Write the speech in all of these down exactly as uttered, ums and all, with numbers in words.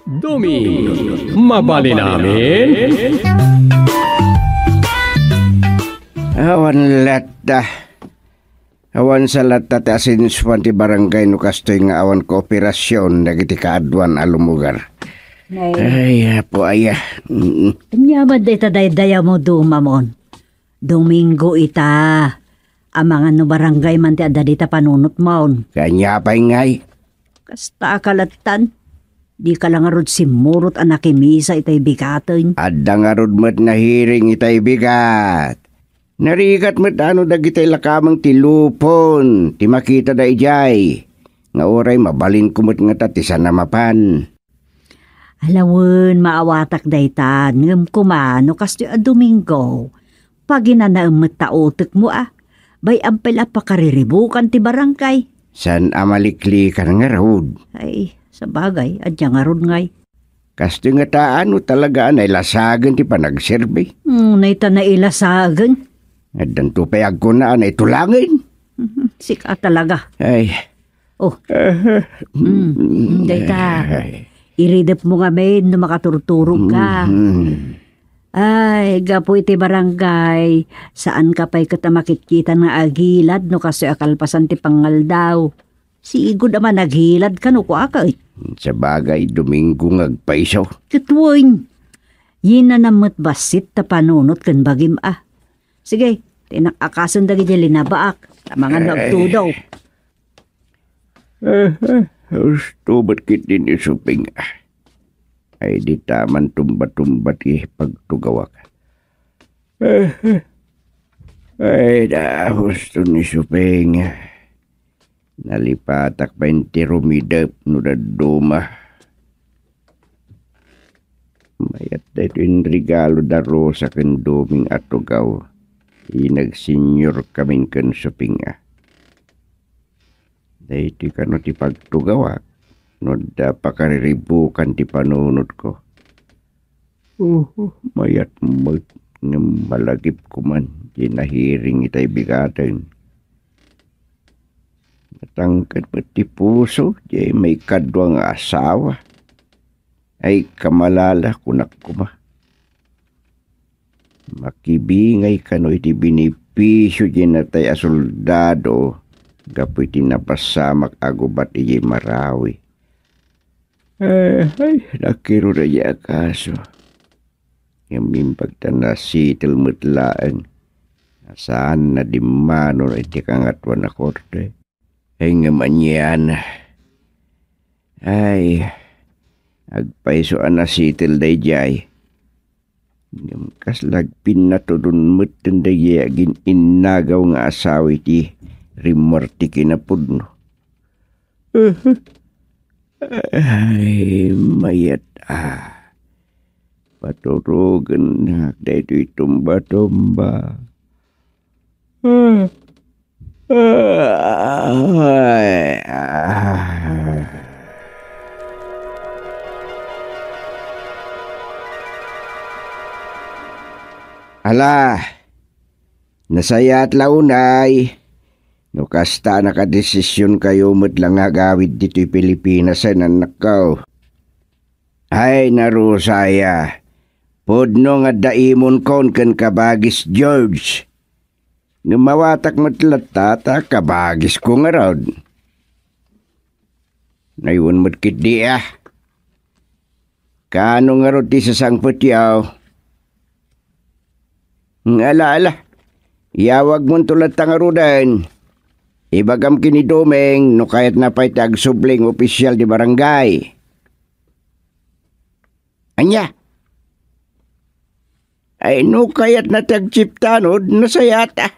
Doming, mabalin amin? Awan latta. Awan sa latta ti asensuan ti barangay no kastoy nga awan kooperasyon dagiti kaaduan a lumugar. Nay. Ay, Apo, aya. Mm. Ania man dayta daydayawmo, Domamon? Domingo ita. Amangan no barangay man ti adda dita panunotmon. Kania pay ngay? Kasta a kalattan. Dika la ngarud simmurot a nakimisa itay bigaten. Adda ngarud met nahiring itay bigat. Narigat met a no dagitay lakameng ti lupon ti makitada idiay, nga uray mabalinko met ngata ti saan a mapan. Ala wen, maawatak dayta, ngem koma no kastoy a Domingo, paginanaem met ta utekmo a. Bay-am pay la pakariribukan ti barangay. Saan a maliklikan ngarud? Ay, sabagay, adda ngarud ngay. Kastoy ngata a no talaga a nailasagen ti panagserbi. Hmm, nay ta nailasagen. Addanto pay agkuna a naitulangen. Mhm, sika talaga. Ay. Oh. Aha. Mm, mm, dayta. Ay. Iridepmo ngamin no makaturturogka. Mhm. Ay, gapu iti barangay, saanka pay ket a makitkitan nga agilad no kastoy a kalpasan ti pangaldaw. Sigud a managiladka no kuaka, eh. Sabagay, Domingo nga agpayso. Ket wen, yinanam met bassit ta panunot ken bagim a. Sige, tinakakasen dagiti linabaak, ta mangan no agtudo. Eh, eh, husto met ketdi ni Suping. Ay, dita man tumba-tumba ti pagtugawak. Eh, eh. Ay, da, husto ni Suping. Nalipatak pay ti rumidep no dadduma. Mayat daytoy inregalo da Rosa ken Doming a tugaw. Inagsenyor kamin ken Suping a. Daytoy kano ti pagtugawak no adda pakariribukan ti panunotko. Uhu, mayat met ngem malagipko man ti nahiring itay bigaten. Natangked met ti puso diay maikadua nga asawa. Ay, kamalala, kunak koma. Makibingay kano iti benepisio diay natay a soldado gapu iti napasamak a gubat idiay Marawi. Eh, ay, nakiruna diay a kaso. Ngem imbag ta nasitel met laeng a saan a dimmanon iti Kangatoan a Korte. Ay, ngem anian. Ay, agpayso a nasitel daydiay. Ngem kasla agpinnatudon metten daydiay agin-innagaw nga asawa iti rimmuar ti kinapudno. Ay, mayat a. Paturogennak daytoy tumba-tumba. Ah. Ay, ah. Ala, nasayaat la unay. No kasta a nakadesisionkayo met la nga agawid ditoy Pilipinas, ay, annakko. Ay, narusaya. Pudno nga adda imunkon ken kabagis George. Ngem mawatak met latta ta kabagisko ngarud. Naywan met ketdi a. Kaano ngarud ti sasangpetyo? Ala, ala. Iyawagmonto latta ngaruden. Ibagam ken ni Doming no kayatna pay ti agsubli nga opisial ti barangay. Ania? Ay, no kayatna ti agsiptanod, nasayaat a.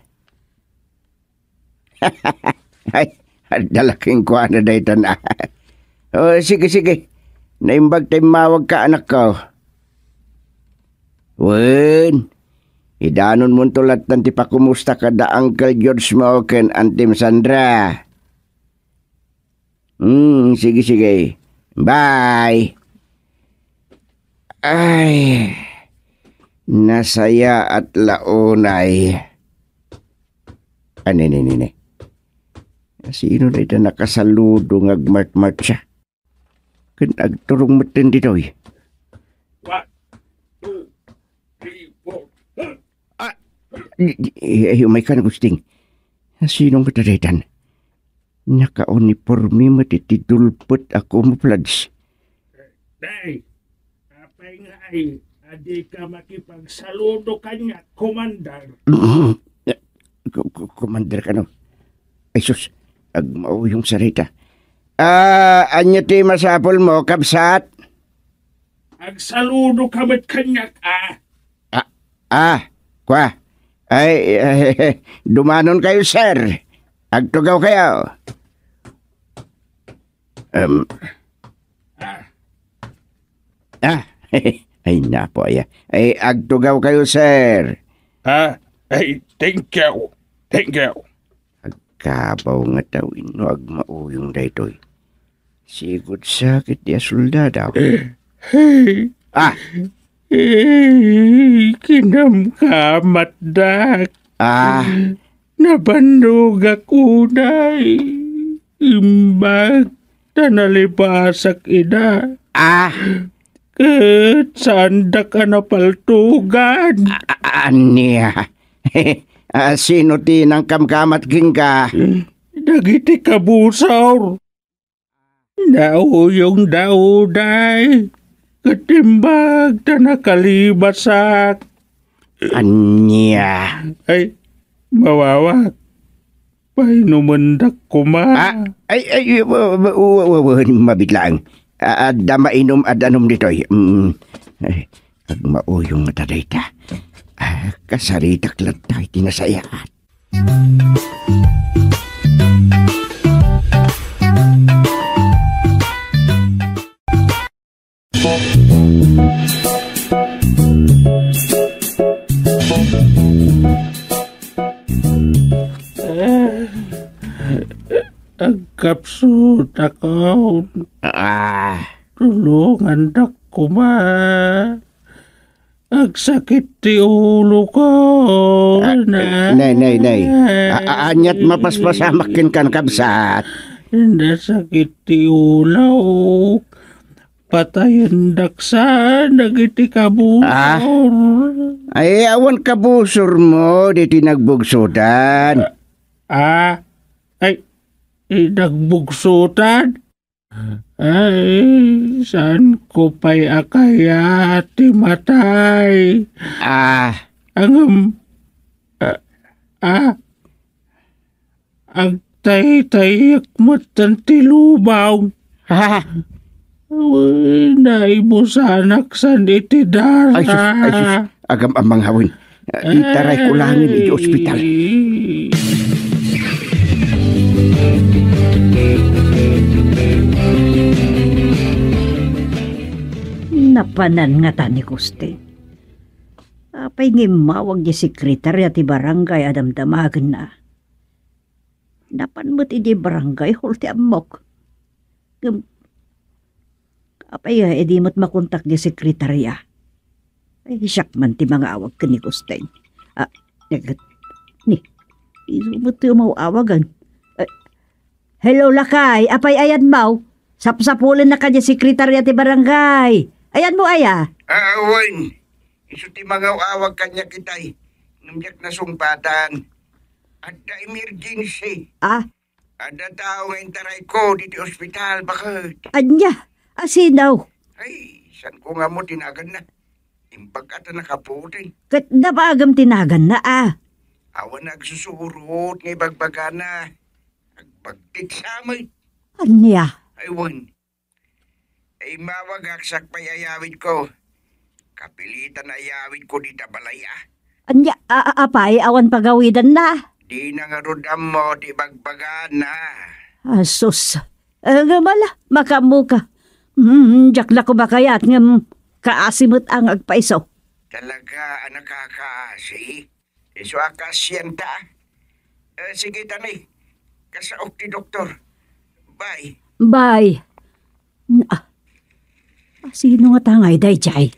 Ay, adda la kenkuana daytan a. O, sige, sige. Naimbag ta immawagka, anakko. Wen, idanonmonto lattan ti pakumusta kada Uncle George mo ken Auntie Sandra. Hmm, sige, sige. Bye. Ay, nasayaat la unay. Ani, ni, ni, ni. Sino dayta nakasaludo nga agmartmartsa? Ken agturong metten ditoy. One, two, three, four. Ah, di, di, eh, eh, umay ka na, Gusting. Sino nga tadaytan? Nakauniporme met iti dulpet a camouflage. Day, apay nga ay, adi ka makipagsaludo kaniak, Commander? Ko-, ko-, Commander kano? Ay sus, agmauyong sarita. Ah, ania ti masapulmo, kabsat? Agsaludo ka met kaniak, a. Ah, ah, kua. Ay, eh, dumanon kayo, sir. Agtugaw kayo. Um, ah, ay, napo, aya. Ay, agtugaw kayo, sir. Ah, ay, thank you. Thank you. Agkabaw nga tao, inno agmauyong daytoy. Sigud sakit ti a soldado. Hey. Ah. Hey, kinamkamatdak. Ah. Nabannogak unay. Imbag ta nalipasak ida. Ah. Ket saandak a napaltugan. A-, a-, ania? Ah, sino ti nangkamkamat kenka? Dagiti kabusor. Nauyongda unay. Ket imbag ta nakalibasak. Ania? Ay, mawawak. Painumendak koma. Ah, ay, ay, wa-, wa-, wa-, wa-, wa-, mabit laeng. Ah, adda mainum, adda anum ditoy. Mm. Ay, agmauyong ta dayta. Ah, kasaritak latta iti nasayaat. Agkapsutakon. Ah. Tulongandak koma. Agsakit ti uloko. Ah, nay, nay, nay. A-, a-, aniat mapaspasamak kenka, kabsat? Nasakit ti ulok. Patayendak sa dagiti kabusor. Ah. Ay, awan kabusormo diti nagbugsotan. Ah, ay, nagbugsotan? Ay, saanko pay a kayat ti matay. Ah. Ngem, ah, ah, agtaytayek metten ti lubong. Ah. Uy, naibusanak san iti dara. Ay, sus, ay, sus. Agam-amang hawen. Itarayko laengen iti ospital. Napanan ngata ni Gusting. Apay nga immawag ti sekretaria ti barangay a damdamagenna? Napan met idiay barangay hall ti ammok. Ngem, apay, eh, di met makontak ti sekretaria? Ay, siak man ti mangawag ken ni Gusting. Ah, nagat-, ni, isu met ti umaw-awagan. Eh, hello, lakay. Apay ayanmo? Sapsapulennak kadi sekretaria ti barangay. Ayanmo aya? Ah, wen. Isu ti mangaw-awag kaniak itay. Ngem diak nasungpatan. Adda emergency. Ah? Adda tao nga intarayko diti ospital, baket. Ania? A sino? Ay, saanko nga ammo ti naganna. Imbag a ta nakaputin. Ket dabagem ti naganna, a? Awan agsusurot nga ibagbagana. Agbagtit sa met. Ania? Ay, wen. Immawagak, siak pay ayawidko. Kapilitan ayawidko dita balay, a. Ania, a, a, apay, awan pagawidanna? Dina ngarud ammo ti ibagbagana. Asus. Ngem ala, makaammoka. Hmm, diak la koma kayat ngem kaasi met a nga agpaiso. Talaga a nakakaasi? Isu a kaasianta. Eh, sige, tani. Kasaok ti doktor. Bye. Bye. Ah, sino nga tangay daydiay?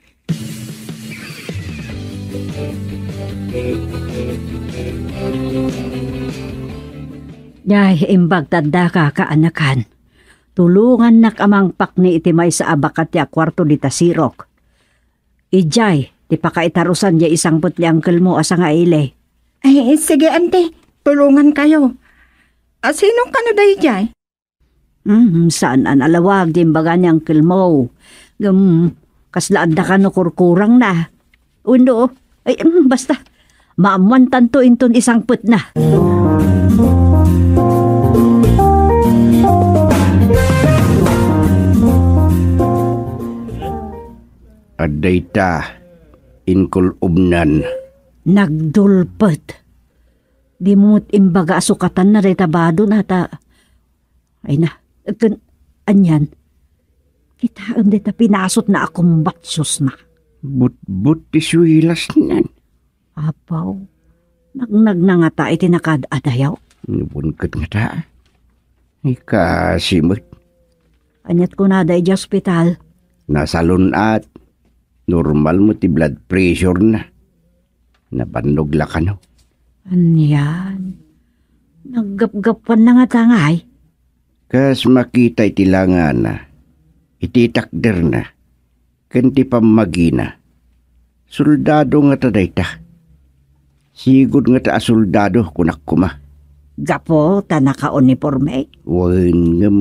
Ay, imbag ta adda ka kaanakan. Tulongannak a mangpakni iti maysa a bakat ti a kuarto dita sirok. Idiay ti pakaitarusan diay isangpet ni angkelmo a sangaili. Ay, sige, ante. Tulongankayo. A, sino kano daydiay? Hmm, saan a nalawag ti imbaga ni angkelmo. Ngem, kasla adda kano kurkurangna. Wenno, ay, hmm, basta. Maammoantanto inton isangpetna. Adda ita, inkul-obnan. Nagdulpet. Dimo met imbaga a sukatanna dayta badona ta, ay na, ken, anian? Kitaem dayta pinasutna a kumbatsiosna. Butbut ti suwilasnan. Apaw, nagnagna ngata iti nakaad-adayo. Nubon ket ngata. Ay, kaasi met. Aniat kunada idiay ospital? Nasalun-at. Normal met ti blood pressure na. Nabannog la kano. Anian? Naggapgapuanna ngata ngay? Kas makita iti langana, iti takderna, ken ti pammagina. Soldado ngata dayta. Sigud ngata a soldado, kunak koma. Gapu ta nakauniporme? Wen, ngem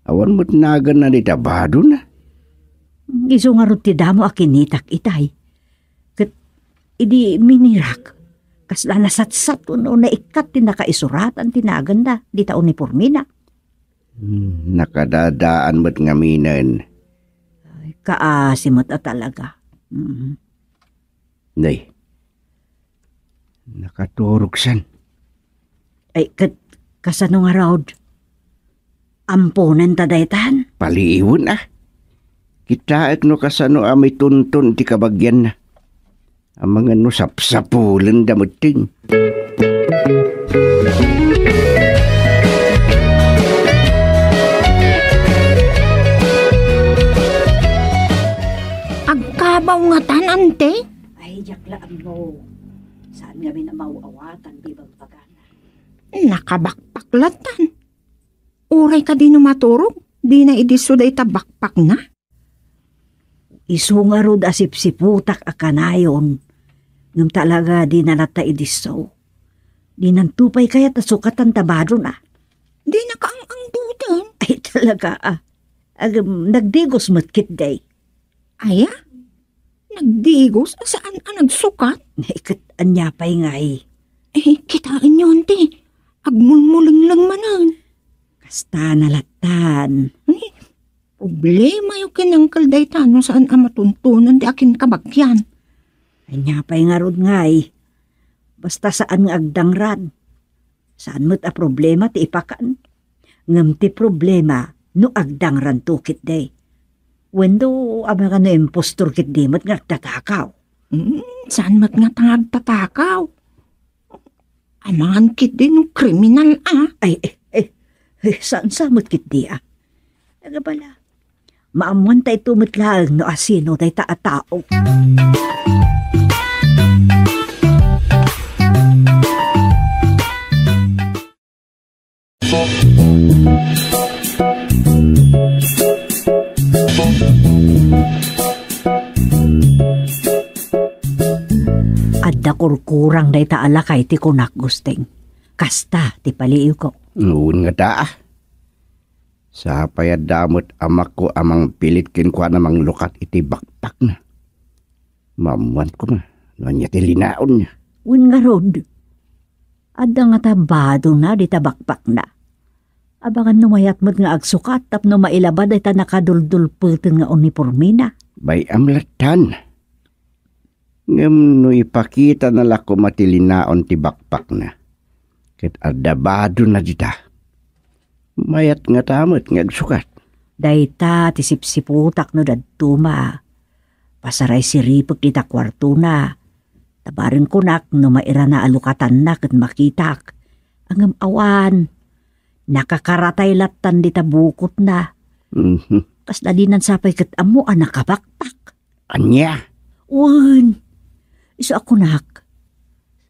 awan met naganna dayta badona. Isu ngarud ti damo a kinitak itay. Ket idi minirak, kasla nasatsat wenno naikkat ti nakaisuratan ti naganna dita unipormena. Hmm, nakadadaan met ngaminen. Ay, kaasi met a talaga. Mhm. Nay, nakaturogsan. Ay, ket kasano ngarud? Amponenta daytan? Paliiwen a. Kitaek no kasano a maitunton ti kabagianna. Amangan no sapsapulenda metten. Agkabaw ngatan, ante? Ay, diak la ammo. Saan ngamin a maaw-awatan ti ibagbagana? Nakabakpak lattan. Uray kadi no maturog, dina idisso dayta bakpakna? Isu ngarud a sipsiputak a kanayon, ngem talaga dina latta idisso. Dinanto pay kayat a sukatan ta badona. Dina kaang-angdoten? Ay, talaga a. Agem, nagdigos met ketdi. Aya? Nagdigos a saan a nagsukat? Ay, ket ania pay ngay? Eh, kitaenyo, ante. Agmulmulengleng manen. Kasta na lattan. Eh, problemayo ken uncle dayta no saan a matuntonan ti akinkabagian. Ania pay ngarud ngay? Basta saan nga agdangran. Saan met a problema ti ipakan. Ngem ti problema no agdangranto ketdi. Wenno, amangan no impostor ketdi met nga agtatakaw. Mm, saan met ngata nga agtatakaw? Amangan ketdi no kriminal a. Ay, eh, eh, eh, saan sa met ketdi a. Agabala. Maammoanta ito met laeng no asino dayta a tao. Adda kurkurang dayta a lakay ti kunak, Gusting. Kasta ti paliiwko. Wen ngata a. Sapay adda met amakko a mangpilit kenkuana manglukat iti bakpakna. Maammoan koma no ania ti linaonna. Wen ngarud, adda ngata badona dita bakpakna. Abangan no mayat met nga agsukat tapno mailaba dayta nakaduldulpeten nga unipormena. Bay-am lattan. Ngem no ipakitana la koma ti linaon ti bakpakna, ket adda badona dita, mayat ngata met nga agsukat. Dayta ti sipsiputak no dadduma. Pasaraysiripek dita kuartona. Ta bareng kunak no mairana a lukatanna ket makitak. Ngem awan. Nakakaratay lattan dita bukotna. Mhm. Kasla dinan sapay ket ammo a nakabakpak. Ania? Wen, isu a kunak,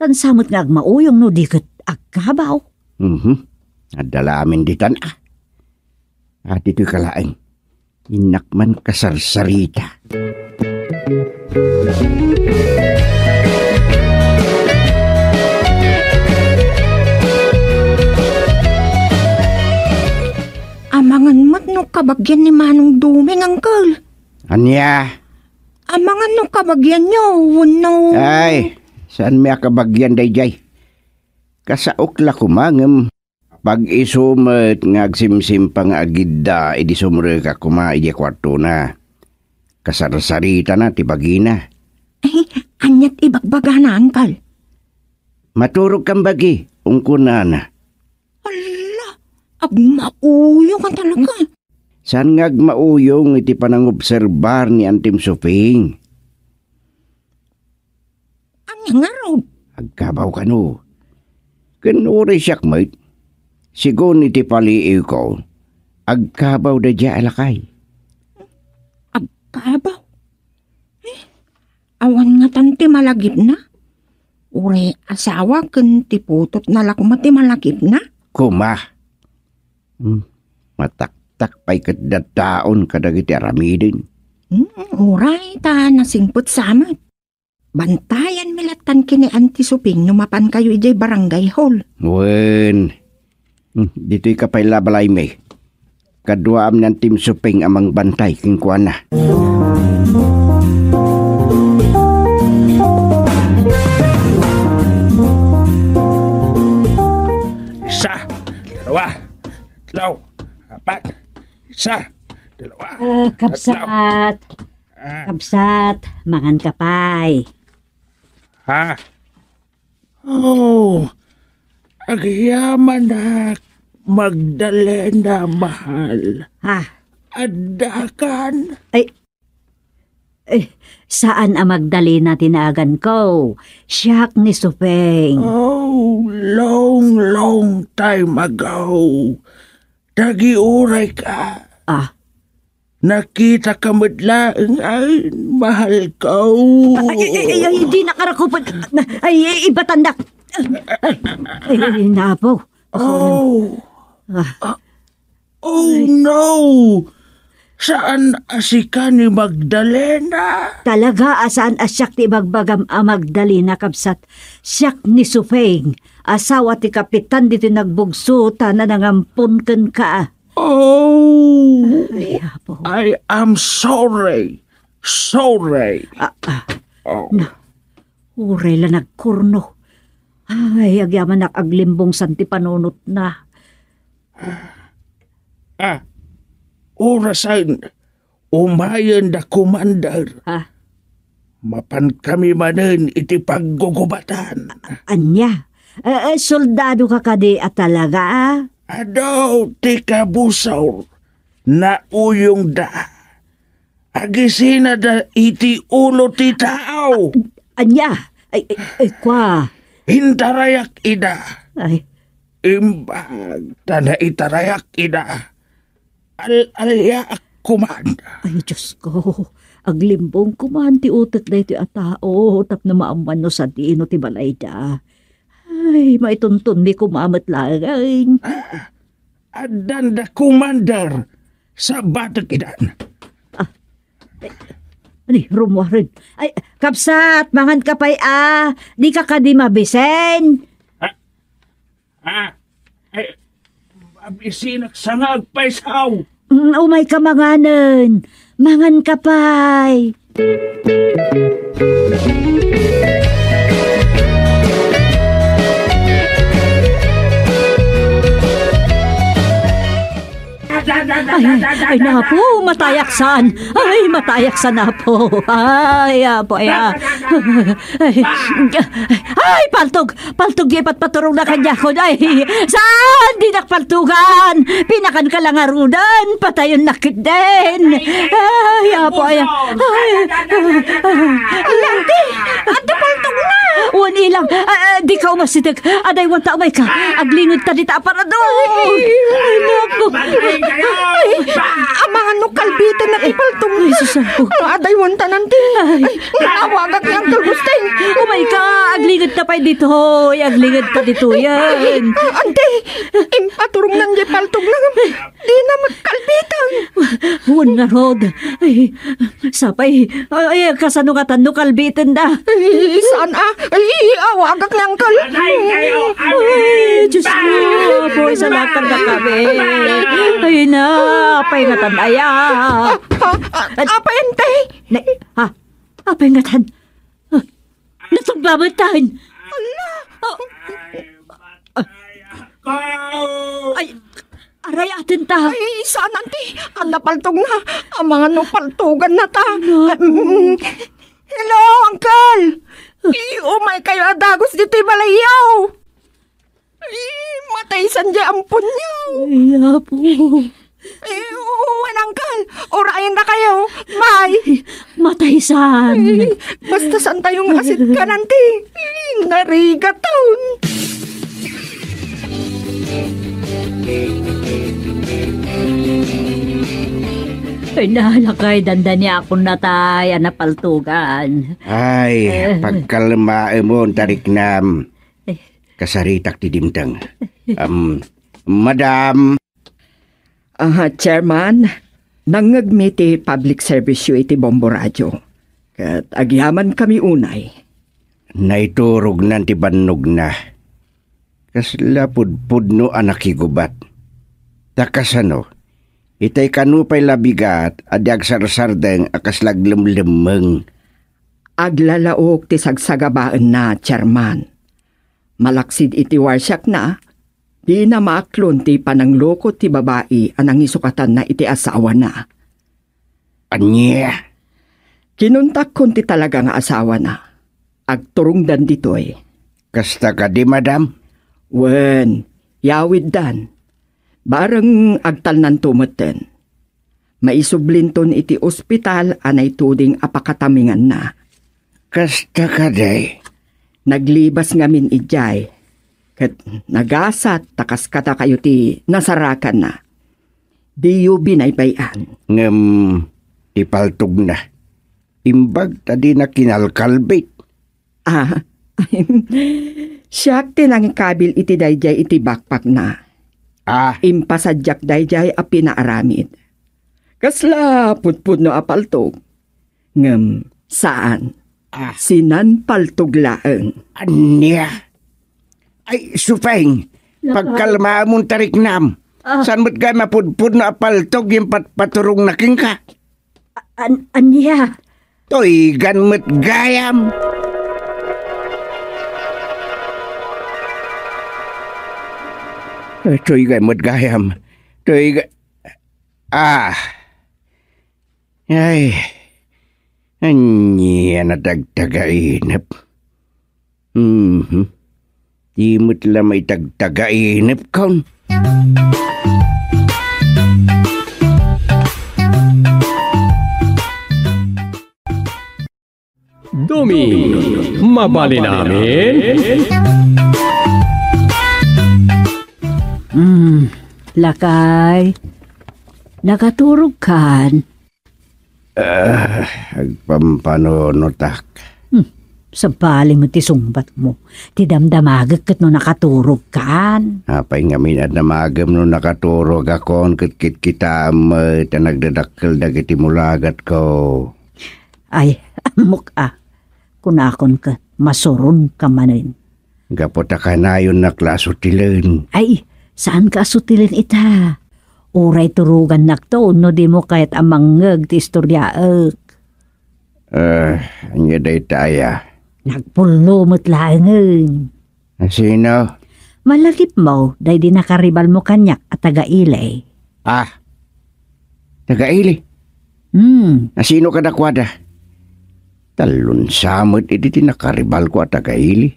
saan sa met nga agmauyong no di ket agkabaw? Mhm. Adda la amin ditan a. Ditoy ka laeng. Innak man kasarsarita. Amangan met no kabagian ni Manong Duming, Uncle. Ania? Amangan no kabagianyo, wenno... Ay, saanmi a kabagian daydiay. Kasaok la koma ngem pag-isu met nga agsimsimpang nga agidda idi sumrekak koma idiay kuartona. Kasarsaritana ti bagina. Ay, aniat ibagbagana, Uncle? Maturogkan bagi, unkunana. Ala, agmauyong a talaga. Saan nga agmauyong iti panangobserbar ni Antim Suping? Ania ngarud? Agkabaw kano. Ken uray siak met, sigun iti paliiwko, agkabaw daydiay a lakay. Agkabaw? Eh, awan ngatan ti malagipna? Uray asawa ken ti putotna la koma ti malagipna? Koma. Hmm, mataktak pay ket daddaon kadagiti aramiden. Hmm, uray ta nasingpet sa met. Bantayanmi lattan ken ni Anti Suping no mapankayo idiay barangay hall. Wen. Hmm, ditoy ka pay la balaymi. Kaduaam ni Antim Suping a mangbantay kenkuana. Isa, dalawa, tatlo, apat. Isa, dalawa, Ah, tatlo. Kabsat. Ah. Kabsat, mangan ka pay. Ha? Oh, agyamanak, Magdalena, mahal. Ha? Addakan? Ay, eh, saan a Magdalena ti naaganko. Siak ni Suping. Oh, long, long time ago. Dagiti uray ka. Ah. Nakitaka met laeng, ay, mahal ko. Ay, ay, ay, ay, ay, di nakarakupan. Ay, ay, ibatandak. Ay, ay, ay, napo. Oh. Ah. Ah, oh, Ay. No. Saan a sika ni Magdalena? Talaga a saan a siak ti ibagbagam a Magdalena, kabsat. Siak ni Suping, asawa ti kapitan ditoy nagbugso ta nanangampon kenka. Oh, Ay, Apo. I am sorry. Sorry. Ah, ah. Oh. Na, uray la nagkurno. Ay, agyamanak aglimbong san ti panunotna. Ah, orasen, umayen da, Commander. Ah. Mapan kami manen iti paggugubatan. Ania? Eh, eh, soldado ka kadi a talaga? Adu ti kabusor, nauyongda. Agisinada iti ulo ti tao. Ania? Ay, ay, ay, kwa. Intarayak ida. Ay. Imbag ta naitarayak ida. Al-aliaak koman. Ay, Diyos ko. Aglimbong koman ti utek daytoy a tao tapno maammuan no sadino ti balayda. Ay, maituntonmi koma met laeng. Ah, addan da, Commander. Sabatek idan. Ah, ay, ani, rummuaren. Ay, kabsat, mangan ka pay a. Di ka kadi mabisen? Ah, Ah, eh, mabisinak sa nga agpaysaw. Mm, umay ka manganen. Mangan ka pay. Ay, ay, ay, napo, matayak san. Ay, matayak san, napo. Ay, apo, ay, ah. Ay, ay, paltog! Paltog ti ipatpaturongna kaniakon. Ay, saan? Dinak paltugan! Pinakan ka la ngaruden! Patayonnak ketdin! Ay, apo, ay, ay, ay, ay. Landi! Adda paltogna! Wen ilam, ah, ah, dika umasideg. Adaywanta, umayka. Aglingedta dita aparador. Ay, naku. Ay, amangan no kalbiten na ti paltong. Ay, Susan ko. Adaywanta nanti. Ay. Ay, awagak ni Uncle Gusting. Umayka, aglingedta pay ditoy. Aglingedta ditoyen. Anti, impaturongnan di paltogna. Dina met kalbiten. Wen ngarud. Ay, sapay. Ay, kasano ngatan no kalbitenda? Ay, saan a? Ay, awagak ni Uncle. Ay, Diyos ko, Apo, isalakan na kami. Ay, na, apay ngatan aya. Ah, ah, apay, ante? Na, ha? Apay ngatan? Ah, natugba met tan. Ala! Ah, ay, aray, atenta. Ay, saan, anti? Adda paltogna. Amangan no paltogannata. Ano? Mm. Hello, Uncle! Ay, umaykayo a dagus ditoy balayyo. Ay, mataysan di amponyo. Ay, Apo. Ay, oo, Uncle. Urayenna kayo. Bye. Mataysan. Ay, basta saantayo nga asitkan, anti. Ay, narigaton. Ay, nalakay, dandani akon natay a napaltugan. Ay, eh, pagkalmaemon, tariknam. Eh. Kasaritak ti dimteng. Am, madam. Ah, Chairman, nangngegmi ti public service-yo iti Bombo Radio. Ket agyamankami unay. Naiturognan ti bannogna. Kasla pudpudno a nakigubat. Ta kasano, itay kano pay la bigat a di agsarsardeng a kasla aglemlemmeng. Aglalaok ti sagsagabaenna, Chairman. Malaksid iti warsiakna, dina maaklon ti panangloko ti babai a nangisukatanna iti asawana. Ania? Kinuntakkon ti talaga nga asawana. Agturongdan ditoy. Kasta kadi, madam? Wen, yawiddan. Bareng agtalnanto metten. Maisublinton iti ospital a naituding a pakataminganna. Kasta kadi? Naglibas ngamin idiay, ket nagasat ta kas kadakayo ti nasarakanna. Diyo binaybay-an. Ngem ti paltogna, imbag ta dina kinalkalbit. Ah, siak ti nangikabil iti daydiay iti backpackna. Ah. Impasadiak daydiay a pinaaramid. Kasla pudpudno a paltog. Ngem saan. Ah. Sinan paltog laeng. Ania? Ay, Supeng, pagkalmaamon, tariknam. Ah. Saan met gayam a pudpudno a paltog yen patpaturongna kenka? A-, an-, ania? Tuygan met gayam. Eh, tuygan met gayam. Tuyga-, ah. Ay, ania a nagtagainep? Mhm. Di met la maitagtagainep kon. Dumi, mabalin amin? Hmm, lakay. Nakaturog kan? Ah, agpampanunotak. Hmm, sabali met ti sungbatmo. Ti damdamagek ket no nakaturog kan. Apay ngamin a damagem no nakaturogakon ket kitkitaem met a nagdadakkel dagiti mulagatko. Ay, ammok a. Kunakon ket, masuronka manen. Gapu ta kanayonnak la a sutilen. Ay, saanka a sutilen ita? Uray turogannakto no dimo kayat a mangngeg ti istoriaek. Eh, ania dayta aya? Nagpullo met laengen. Sino? Malagipmo, daydi nakaribalmo kaniak a taga-Ili. Ah, taga-Ili? Hmm. Sino kadakuada? Talon sa met idi ti nakaribalko a taga-Ili.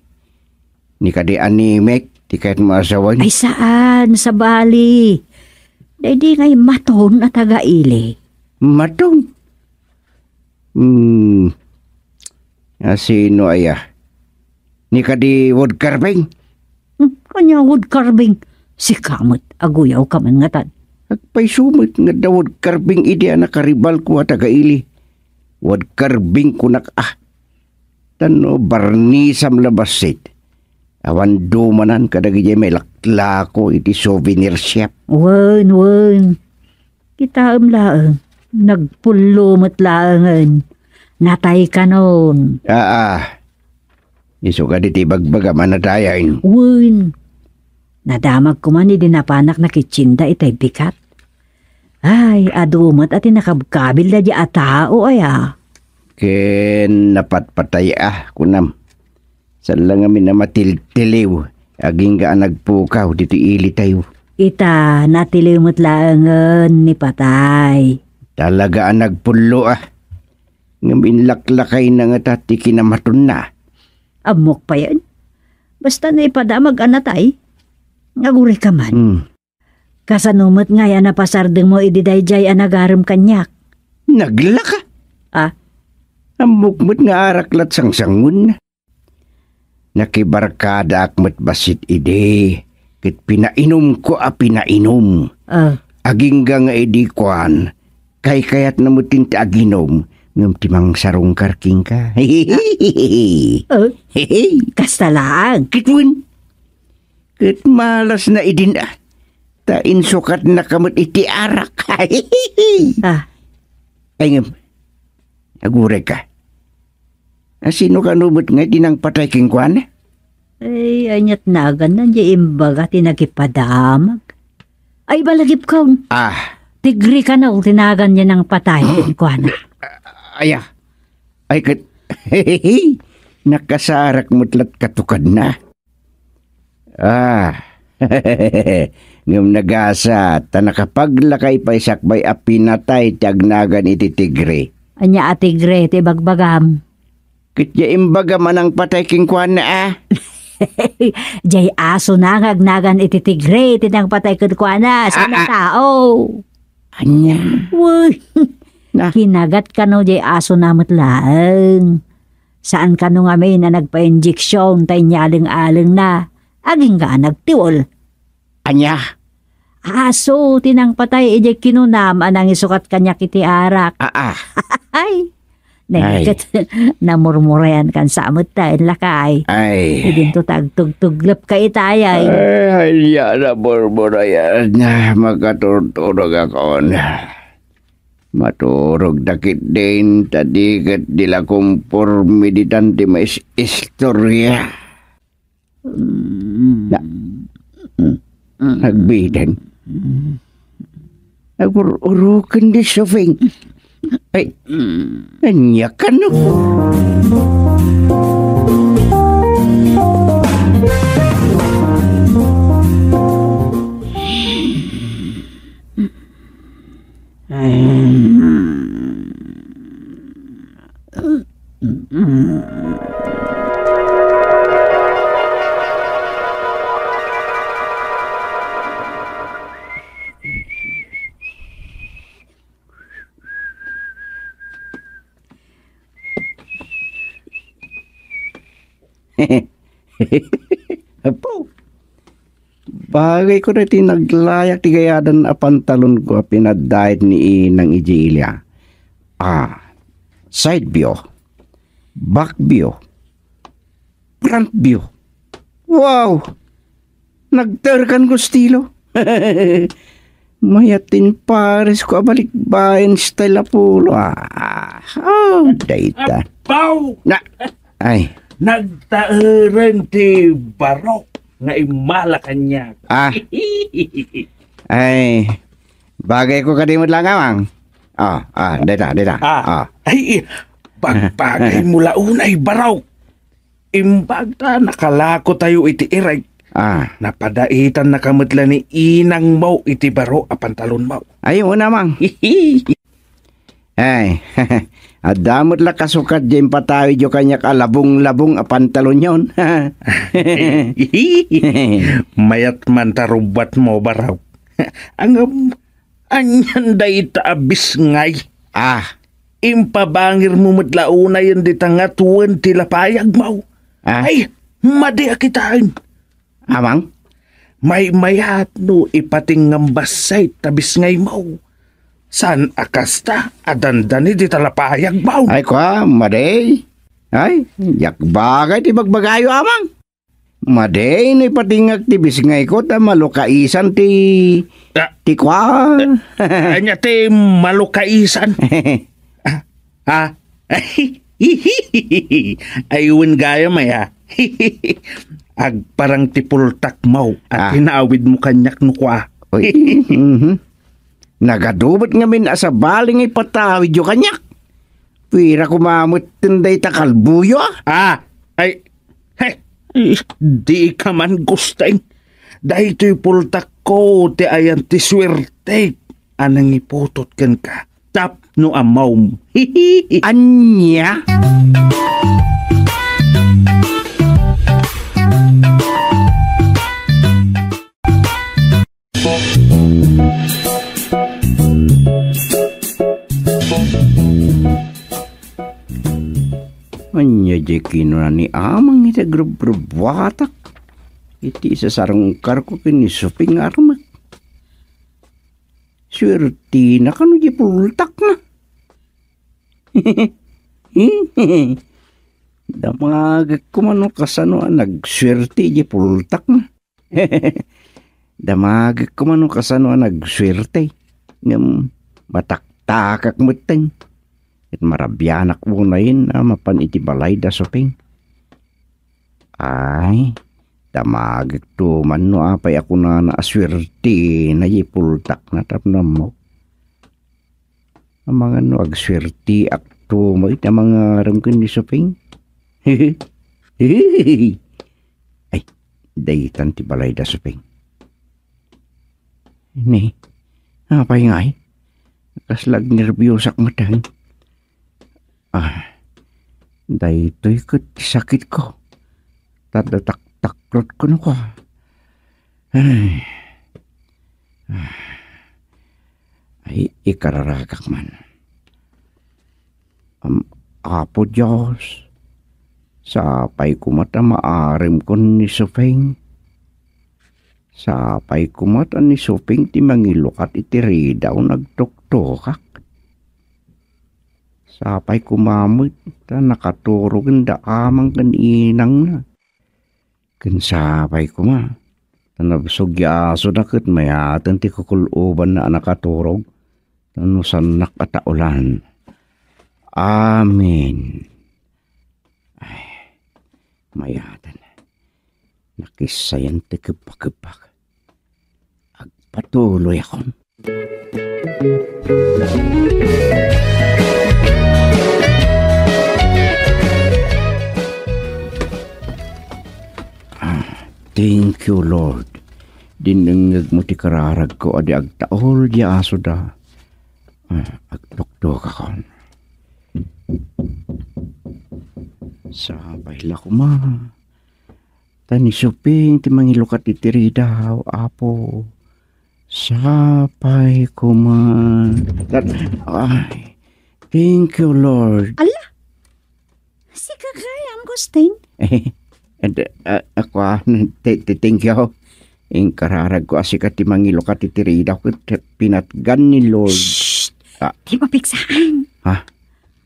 Ni kadi Animek, ti kayatmo a asawen? Ay, saan, sabali. Daydi ngay Maton a taga-Ili. Maton? Hmm. A sino aya? Ni kadi wood carving? Hmm, ania wood carving? Sika met, aguyawka man ngatan. Agpayso met nga adda wood carving idi a nakaribalko a taga-ili. Wood carving kunak a. Tano barnisam la bassit. Awan dumanan kadagiti mailaklako iti souvenir shop. Wen, wen. Kitaem laeng, nagpullo met laengen. Natay kanon. Aa. Isu kadi ti ibagbagam a nadayaen. Wen. Nadamagko man idi napanak nakitsinda itay bikat. Ay, adu met a ti nakabkabil daydi a tao aya. Ken napatpatay a, kunam. Saan la ngamin a matiltiliw, agingga a nagpukaw ditoy ilitayo. Ita, natiliw met laengen ni patay. Talaga a nagpullo a. Ngem inlaklakayna ngata ti kinamatonna. Ammok payen. Basta naipadamag a natay. Agurayka man. Hmm. Kasano met ngay a napasardengmo idi daydiay a nagarem kaniak? Naglaka? Ah? Ammok met nga arak lat sangsangon. Nakibarkadaak met bassit idi, ket pinainumko a pinainum. Ah. Agingga nga idi kuan, kaykayatna met ti aginum, ngem ti mangsarungkar kenka. Ah? Kasta laeng. Ket wen, ket malasna idin a, ta insukatnaka met iti arak. Ah. Ay, ngem, agurayka. A, sino kano met nga ti nangpatay kenkuana? Ay, aniat naganna, diay imbaga ti nakipadamag. Ay, balagipkon. Ah. Tigre kano ti nagan diay nangpatay kenkuana. Aya. Ay, ket, nakasarak met lat katukadna. Ah, ngem nagasat, ta nakapaglakay pay sakbay a pinatay ti agnagan iti tigre. Ania a tigre ti ibagbagam? Ket diay imbagam a nangpatay kenkuana, a? Diay asona nga agnagan iti tigre ti nangpatay kenkuana, saan a tao? Ania? Uy, na? Kinagat kano diay asona met laeng. Saan kano ngamin a nagpainjeksion ta inyaleng-alengna, agingga a nagtiol. Ania? Aso ti nangpatay idiay kinunam a nangisukat kaniak iti arak. Aa. Ay. Ay. Nagket namurmurayan kan sa met tayo, lakay. Ay. Idinto ta agtugtuglepka itay, ay. Ay, ay, ya, namurmurayan. Makaturturog ako. Maturog ta ketdin, ta di ket di la komporme ditan ti maistorya. Na, mm, nagbitan. Agur-uruken di sufing. Ay, ania kano? Apo, bagay ko daytoy naglayak ti gayadan a pantalonko a pinaddaet ni inang idiay ili. Ah, side view, back view, front view. Wow! Nagterkan ko estilo. Mayat ti inpares ko a balikbayan style a polo. Ah, oh, dayta. Apaw! Na, ay. Nagtaeren ti baro nga immala kaniak. Ah. Ay, bagay ko kadi met la, Amang. Ah, ah, dayta, dayta. Ah. Ah. Ay, bagbagay mo la unay, baro. Imbag ta nakalako tayo iti irek, ah, napadaitannaka met la ni inangmo iti baro a pantalonmo. Ay, una, Mang. Ay, adda met la kasukat diay impatawidyo kaniak a labong-labong a pantalonyon. Mayat man ta rubbatmo, baro. Ngem, anian dayta a bisngay? Ah. Impabangirmo met la unayen dita ngatoen ti lapayagmo. Ah? Ay, Madi a kitaen. Amang? Maymayat no ipatingngam bassit ta bisngaymo. Saan a kasta a dandani ti talapayagmo? Ay, kua, madi. Ay, diak bagay ti bagbagayo, Amang. Madi no ipatingngak ti bisngayko ta malukaisan ti, Ah. ti kua. Ania ti malukaisan? Ah, ah. Ay, wen gayam aya. Agparang ti pultakmo a Ah. tinawidmo kaniak no kua. Uy, mhm. Nagadu met ngamin a sabali nga ipatawidyo kaniak. Pira koma metten dayta kalboyo, a? Ah, ay, he, di ka man, Gusting. Daytoy pultakko ti ayan ti suerte a nangiputot kenka tapno ammom. Ania? Ania diay kinuna ni Amang iti agrubrubuatak iti isasarungkarko ken ni Suping nga armek? Suertina kano diay pultakna? Damagek koma no kasano a nagsuerte diay pultakna. Damagek koma no kasano a nagsuerte. Ngem mataktakak metten. Ket marabianak unayen a mapan iti balay da Suping. Ay, damagekto man no apay a kunana a suertina diay pultakna tapno ammok. Amangan no agsuertiakto met a mangarem ken ni Suping. Ay, daytan ti balay da Suping. Ni, apay ngay? Kasla agnerbiosak metten. Ah, daytoy ket ti sakitko. Ta adda taktakrot kenkuana. Ay. Ah. Ay, ikararagak man. Am, Apo Dios, sapay koma ta maaremkon ni Suping. Sapay koma ta ni Suping ti mangilukat iti ridaw no agtuktokak. Sapay koma met ta nakaturogen da Amang ken inangna. Ken sapay koma ta nabsog ya asoda ket mayaten ti kukul-obanna a nakaturog no saannak a taolan. Amen. Ay, mayaten. Nakissayan ti kebbakebbak. Agpatuloyakon. Ah, thank you, Lord. Dinnengngegmo ti kararagko a di agtaol diay asoda. Ah, agtuktokakon. Sapay la koma. Ta ni Suping ti mangilukat iti ridaw, Apo. Sapay koma. Ay, thank you, Lord. Ala! Sika gayam, Gusting? Eh, ed, ah, ako, ah, ti-, ti-, thank you. Inkararagko a sika ti mangilukat iti ridaw ket pinatgan ni Lord. Shh! Ah. Di mapigsaan. Ha?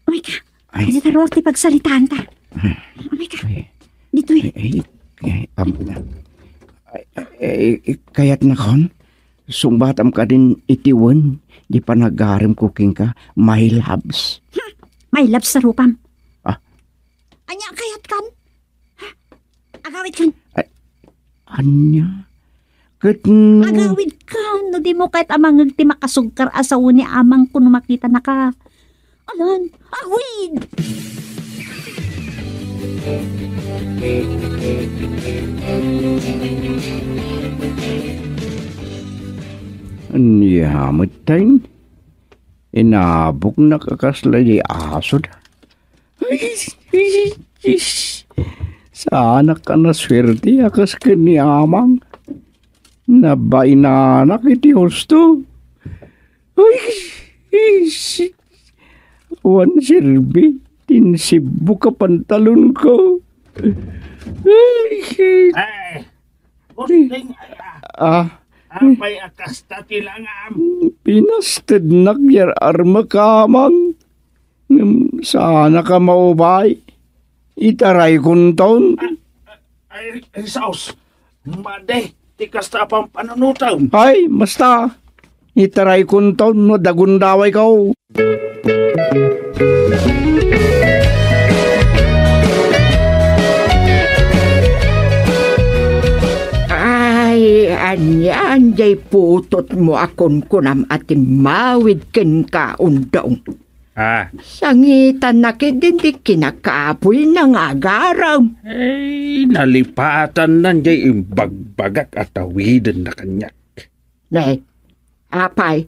Umay ka. Ay. Dita ruar ti pagsalitaanta. Ay. Umay ka. Ay. Ditoy. Ay, ay, ay, am-, ay, ay, ay, kayatnakon? Sungbatam kadin iti wen, di panagaremko kenka, my loves. Hmm, my loves sa rupam. Ah. Ania kayatkan? Ha? Agawidkan. Ay, ania? Ket no agawidkan, no dimo kayat a mangngeg ti makasugkar a sao ni Amang ko no makitanaka. Alan, awid! Ania met tayo? Inaboknak a kasla di aso da. Ay, ay, ay. Saanak a nasuerte a kas ken ni Amang. Nabainanak iti husto. Ay, ay, awan serbi ti insibbuk a pantalonko. Ay, Gusting aya. Ah. Apay a kasta ti langam? Pinastednak yar armek, Amang. Ngem saanak a maubay. Itaraykonton. Ah, ah, ay, ay, saos. Madi ti kasta a pampanunotem. Ay, basta. Itaraykonton no adda gundawayko. Ay, anian jay putotmo a kunkunam a timmawid kenka, Undong? Ah. Sangitanna ketdi ti kinakapuy nga agarem. Ay, nalipatanna jay imbagbagak a tawidenna kaniak. Ne, apay,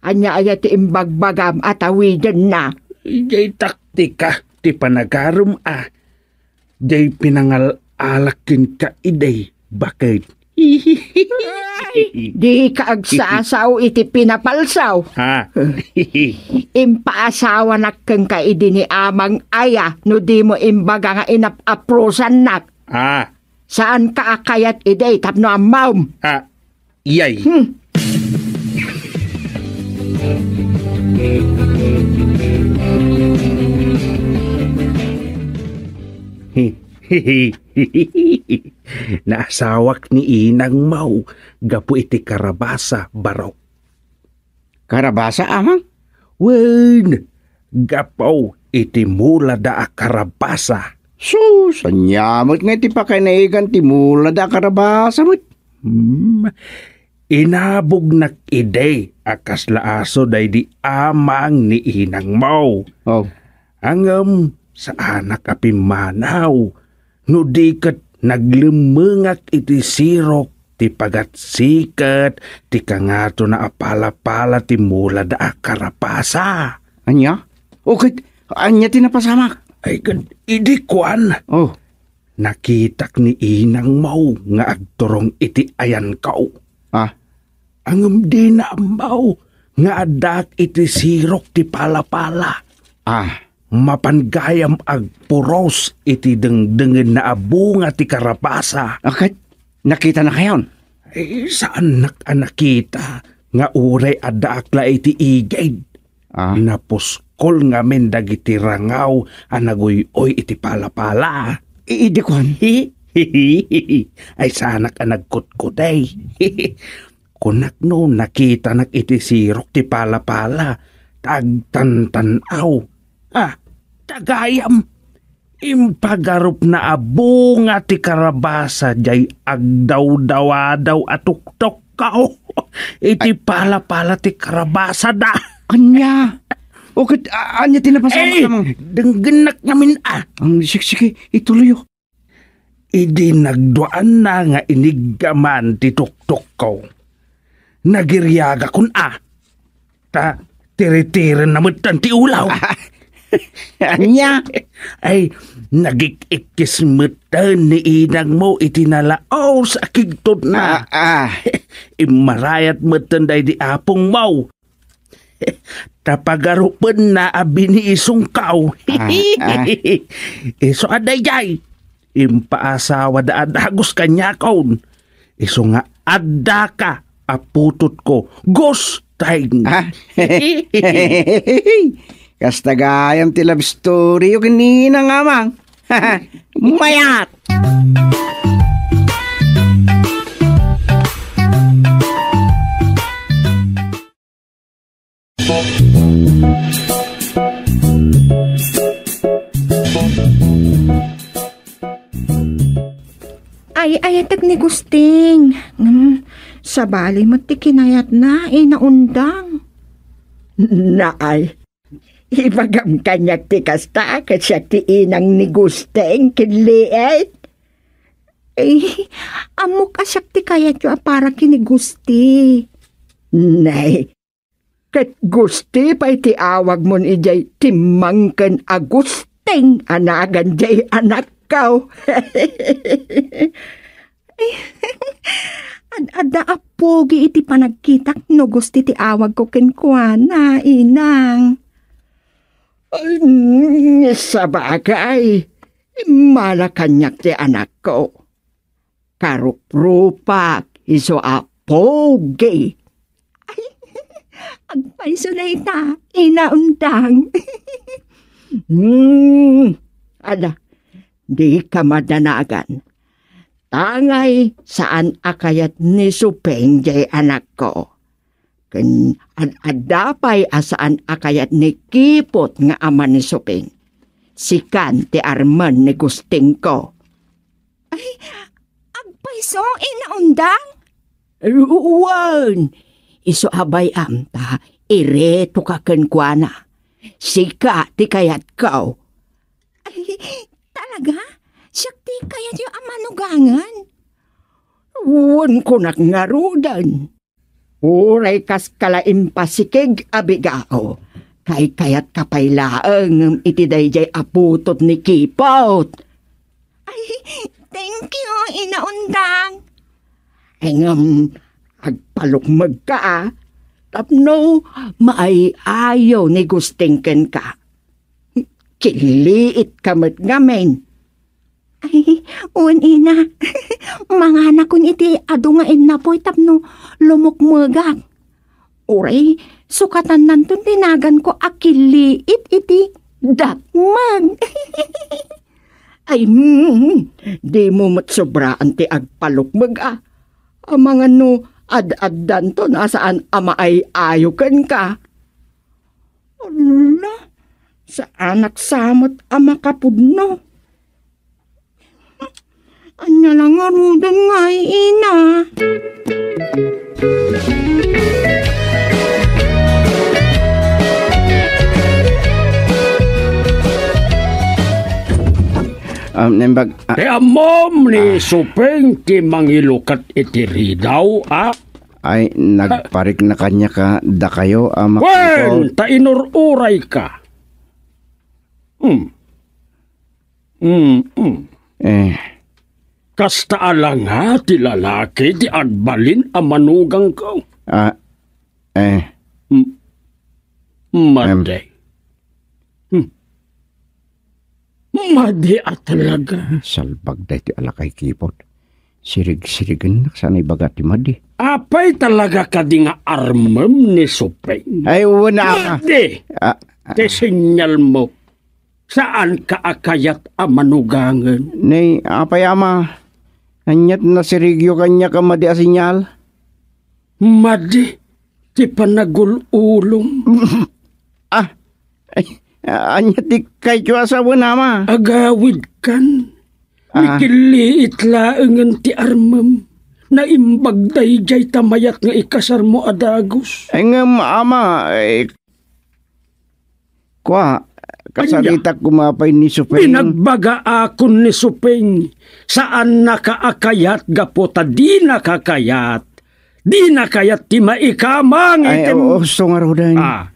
ania aya ti imbagbagam a tawidenna? Jay taktika ti panagarem a. Jay pinangal-alak kenka idi, baket. Ay, dika agsasao iti pinapalsaw. Ha? Impaasawanak kenka idi ni Amang aya no dimo imbaga nga inap-aprosannak. Ah. Saanka a kayat idi tapno ammom. Ah, iyay. Hmm. Naasawak ni inangmo gapu iti karabasa, barok. Karabasa, Amang? Wen, gapu iti mulada a karabasa. Sus, ania met nga iti pakainagan ti mulada a karabasa met? Hmm. Inabognak idi a kasla aso daydi Amang ni inangmo. Oh. Ngem saanak a pimmanaw no di ket naglemmengak iti sirok ti pagatsikek ti kangatona a palapala ti mulada a karabasa. Ania? O ket ania ti napasamak? Ay, ket idi kuan. Oh. Nakitak ni inangmo nga agturong iti ayanko. Ah. Ngem dina ammo nga addaak iti sirok ti palapala. Ah. Mapan gayam agpuros iti dengdengenna a bunga ti karabasa. Ah, ket nakitanakayon? Eh, saannak a nakita nga uray addaak la iti igid. Ah. Napuskol ngamin dagiti rangaw a naguy-uy iti palapala. I-, idi kuan? Ay, saanak a nagkutkutay. Kunak no nakitanak iti sirok ti palapala, ta agtantan-aw. Ah, ta gayam, impagarupna a bunga ti karabasa jay agdawdawadaw a tuktukko iti palapala ti karabasada. Ania? O ket, a-, ania ti napasamak, Amang? Denggennak ngamin a. Ang siksiki, ituloyo. Idi nagduaanna nga iniggaman ti tuktukko, nagiriagakon a. Ta tiritirenna metten ti ulaw. Ania? Ay, nagik-ikkis metten ni inangmo iti nalaos a kigtotna. Ah, ah. Immarayat metten daydi apongmo. Ta pagarupenna a biniisongko. Ah, ah. Isu a daydiay, impaasawada a dagus kaniakon. Isu nga addaka a putotko, Gusting. Ah? Kasta gayam ti love story yo ken ni Inang, Amang. Mayat! Ay, ayatek ni Gusting. Ngem, sabali met ti kinayatna, Ina Undang. Naay, ibagam kaniak ti kasta, ket siak ti inang ni Gusting, ken Liet. Ay, ammok a siak ti kayatyo a para ken ni Gusti. Nay, ket Gusti pay ti awagmon idiay timmangken a Gusting a nagan diay anakko. Ad-adda a pugi iti panagkitak no Gusti ti awagko kenkuana, Inang. Ay, mm, sabagay. Timmala kaniak ti anakko. Karuprupak isu a pogi. Ay, agpayso dayta, Ina Undang. Hmm, ala, dika madanagan. Tangay saan a kayat ni Suping jay anakko. Ken ad-adda pay a saan a kayat ni Kipot nga ama ni Suping. Sikan ti armen ni Gustingko. Ay, agpayso, Ina Undang? Wen, isu a bay-am ta iretoka kenkuana. Sika ti kayatko. Ay, talaga? Siak ti kayatyo a manugangen? Wen, kunak ngaruden. Uray kas kala impasikig a bigao, kaykayatka pay laeng ngem iti daydiay a putod ni Kipot. Ay, thank you, Ina Undang. Ay, ngem, agpalukmegka, a, tapno maay-ayo ni Gusting kenka. Killiitka met ngamin. Ay, wen, Ina. Manganakon iti adu nga innapoy tapno lumukmegak. Uray, sukatannanton ti naganko a killiit iti dakmeg. Ay, mm, dimo met sobraan ti agpalukmeg, a. Amangan no ad-addanton a saan a maay-ayo kenka. Ala, saanak sa met a makapudno. Ania la ngaruden ngay, Ina? Um, nembag, ah, Ti ammom ni Ah. Suping ti mangilukat iti ridaw, a? Ay, nagparikna kaniak a dakayo a Wen, makangko. Ta inur-urayka. Hmm. Mm, mm. Eh. Kasta a la nga ti lalaki ti agbalin a manugangko. Ah, eh. M-, madi. Em. Hmm. Madi a talaga. Salbag daytoy a lakay, Kipot. Sirig-sirigennak saan a ibaga ti madi. Apay talaga kadi nga armem ni Suping? Ay, wen a. Madi! Ah, ah. Ti sinyalmo. Saanka a kayat a manugangen. Nay, apay, Ama? Aniat nasirigyo kaniak a madi a sinyal? Madi ti panagul-ulom. Ah, ay, ania ti kayatyo a sawen, Ama? Agawidkan. Ah. Mikilliit laengen ti armem. Naimbag daydiay ta mayat nga ikasarmo a dagus. Ay, ngem, Ama, eh, Kua, kasaritak koma pay ni Suping. Ania? Pinagbagaakon ni Suping, saannaka a kayat gapu ta dinaka kayat. Dina kayat ti maikamang Ay, itim-, oo, so ngaruden. Ah.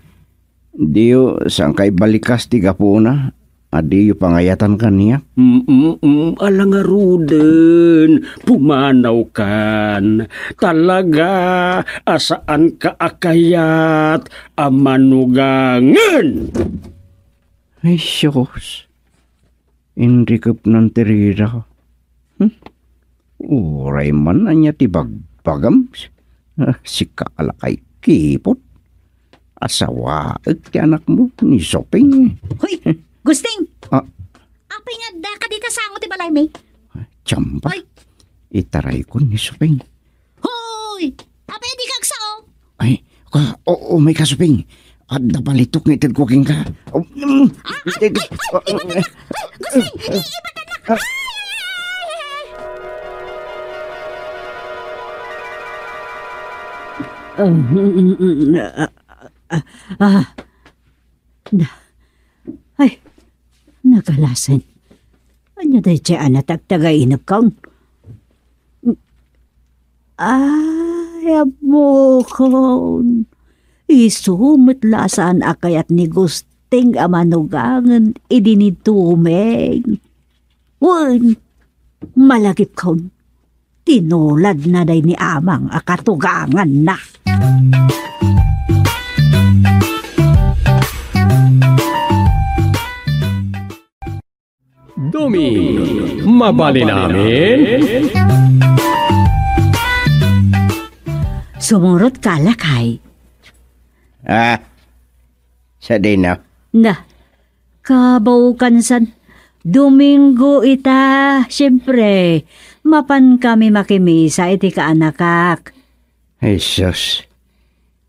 Diyo, saan kay balikas ti gapuna? A diyo pangayatan kaniak? Mm, mm, ala ngaruden, pumanawkan. Talaga a saanka a kayat a manugangen. Ay, sus. Inrikepnan ti rira. Hmm? Uray man ania ti bagbagam. Ah, sika a lakay Kipot. Asawaek ti anakmo, ni Suping. Hoy, Gusting! Ah. Apay nga adda ka dita sango ti balaymi? Tiamba. Hoy. Itarayko ni Suping. Hoy! Apay dika agsao? Ay, ka, o, o, may kasuping. Adda balitok nga itedko kenka. O, mm, Ah, ay, ay, ay, ay, ibatannak! Ay, Gusting! I-, ibatannak! Ah. Ay, ay, ay, ay, ay! Ah, mm, mm, mm, ah, ah, ah, ah. Na, ay, nagalasen. Ania daydiay a natagtagainepkon? Ay, ammokon. Isu met la saan a kayat ni Gusting a manugangen idi ni Tumeng. Wen, malagipkon. Tinuladna day ni Amang a katuganganna. Doming, mabalin amin? Sumurot ka, lakay. Ah, sadino? Na, kabaw kansan. Domingo ita, siempre. Mapan kami makimisa iti kaanakak. Jesus.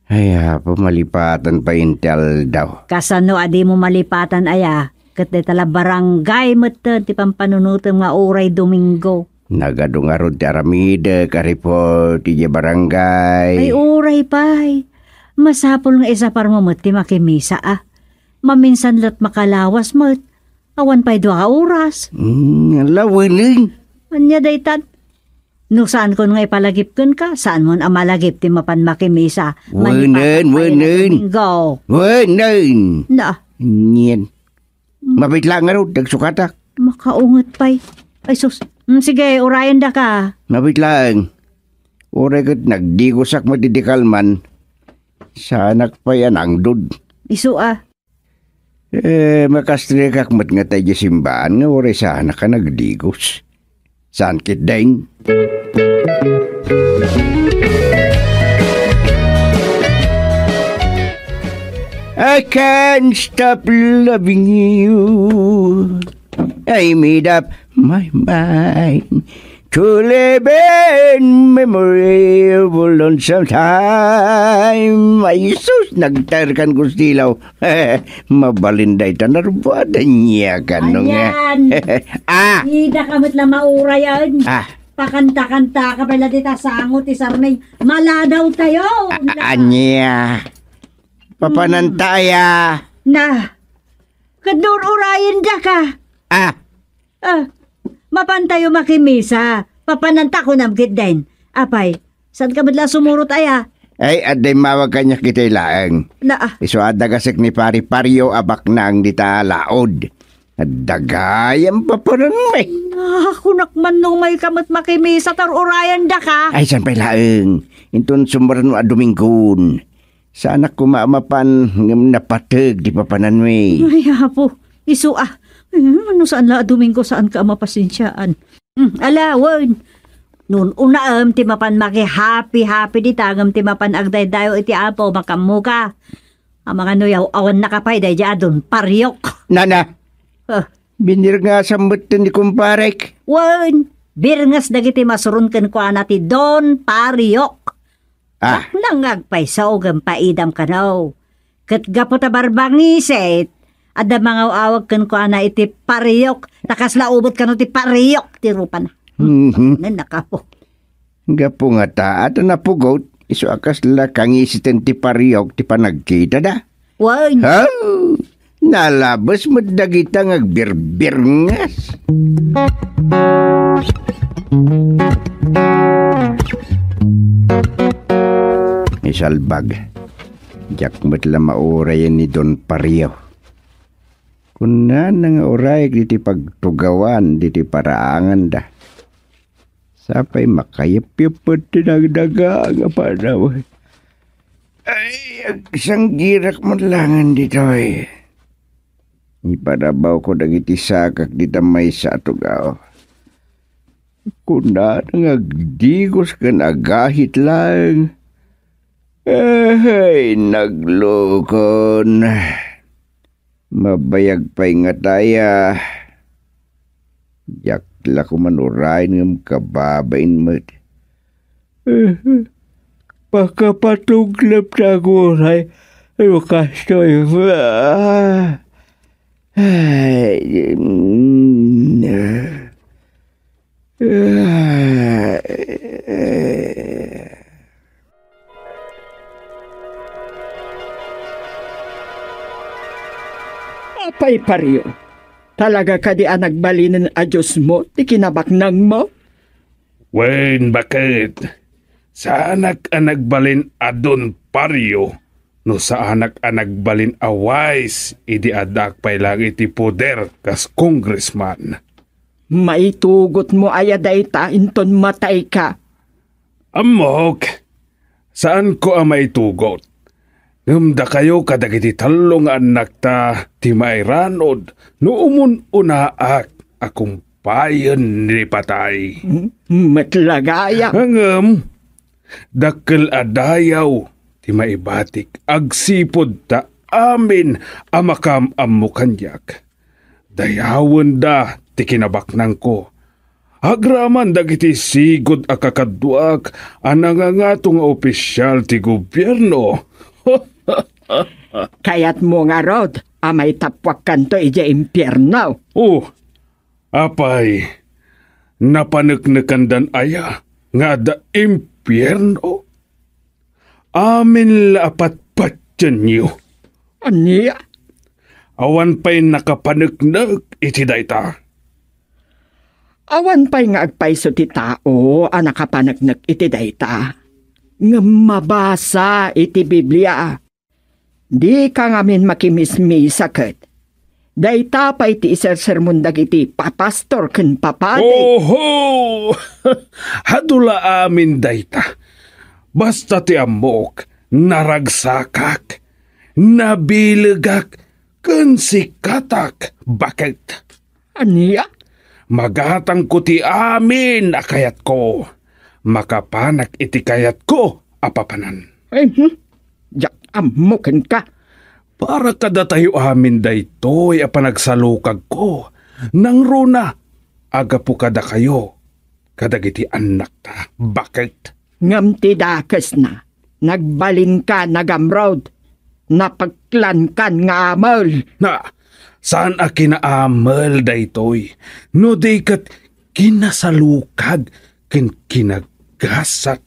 Ay, Apo, malipatan pay inti aldaw. Kasano a dimo malipatan aya? Ket dayta la barangay metten ti pampanunotem nga uray Domingo. Nagadu ngarud ti aramidek a report idiay barangay. Ay, uray pay. Masapul nga isaparmo met ti makimisa a. Maminsan la't makalawas met. Awan pay dua a oras. Mm, ala, weneng. Ania daytan? No saankon nga ipalagip kenka, saanmon a malagip ti mapan makimisa. Wenen, malipatan pay nga wenen. Domingo. Wenen. Na. Nien. Mabitla ngarud, nagsukatak. Makaunget pay. Ay sus. Mm, sige, urayen daka. Mabitlaeng. Uray ket nagdigosak met idi kalman. Saanak pay a nangdud. Isu a. Eh, makastrekak met nga ta idiay simbaan nga uray saanak a nagdigos. Saan ketdin? I can't stop loving you. I made up my mind to live in memory of a lonesome time. Ay, sus, nagterkan ko stilaw. Mabalin dayta narbuada niya kano nga. Ayan. Ah! Ida ka met la maurayan. Ah. Pakanta-kanta ka pala dita sango ti sarming. Maladaw tayo. A-, a-, ania? Papananta aya? Na. Kadno ur-urayen daka. Ah. Ah, mapan tayo makimisa. Papananta ko namkit den. Apay, saan ka met la sumurot aya? Ay, adda immawag kaniak itay laeng. Na, ah. Isu adda gasek ni Pari Pario a baknang dita laod. Adda gayam papananmi. Ah, kunak man no umay ka met makimisa, ta ur-urayen daka. Ay, saan pay laeng? Inton sumurono a Domingon. Saanak koma a mapan ngem napateg ti papananmi. Ay, Apo, isu a. Hmm, no saan la a Domingo, saan ka a mapasensiaan? Hmm, ala, wen. No un-unaem ti mapan maki-happy-happy dita, ngem ti mapan agdaydayaw iti Apo, makammoka. Amangan no yaw-awan naka pay daydiay a Don Pariok. Nana, ah. Binirngasam metten ni kumparek. Wen, birngas dagiti masuron kenkuana ti Don Pariok. Ah. Nangngag pay sao ngem paidam kano. Ket gapu ta barbangisit, adda mangaw-awag kenkuana iti Pariok. Ta kasla ubet kano ti Pariok ti rupana. Mhm. Nannakapo. Gapu nga ta, adda napugot, isu a kasla kangisiten ti Pariok ti panagkitada. Wen. Haw! Nalabes met dagita nga agbirbirngas. Isalbag. Diak met la maurayen ni Don Pario. Kunana nga urayek diti pagtugawan diti paraanganda. Sapay makayepyep ti nagdaga nga panawen. Ay, agsanggirak man langen ditoy. Iparabawko dagiti sakak dita maysa a tugaw. Kunana nga agdigos ken agahit laeng. Ay, naglukon. Mabayag pay nga daya. Diak la koma urayen ngem kababain met. Pakapatuglep ta aguray no kastoy. Ay, mm. Apay, Pario, talaga kadi a nagbalinen a Diosmo ti kinabaknangmo? Wen, baket. Saanak a nagbalin a Don Pario no saanak a nagbalin a wise idi addaak pay laeng iti poder kas congressman. Maitugotmo aya dayta inton matayka? Ammok, saanko a maitugot. Ngem dakayo kadagiti tallo nga annakta ti mairanud no umun-unaak. a kumpayen ni patay. Hmm, met la gayam. Ngem, dakkel a dayaw ti maibatik agsipud ta amin a makaam-ammo kaniak. Dayawenda ti kinabaknangko. Agraman dagiti sigud a kakaduak a nangangato nga opisial ti gobierno. Kayatmo ngarud a maitappuakkanto idiay impierno? Oh, apay, napaneknekandan aya nga adda impierno? Amin la a patpatienyo. Ania? Awan pay nakapaneknek iti dayta. Awan pay nga agpayso ti tao a nakapaneknek iti dayta. Ngem mabasa iti Biblia. Dika ngamin makimismisa ket. Dayta pay ti isersermon dagiti papastor ken papadi. Oho! Adu la amin dayta. Basta ti ammok, naragsakak, nabilegak, ken sikatak. Baket. Ania? Magatangko ti amin a kayatko. Makapanak iti kayatko a papanan. Ay, hmm? Diak ammo kenka. Para kadatayo amin daytoy a panagsalukagko. Nangruna, agapu kadakayo, kadagiti annakta. Baket. Ngem ti dakesna, nagbalinka, nagamrod, napeklankan nga amel. Na, saan a kinaamel daytoy, no di ket kinasalukag ken kinagasat.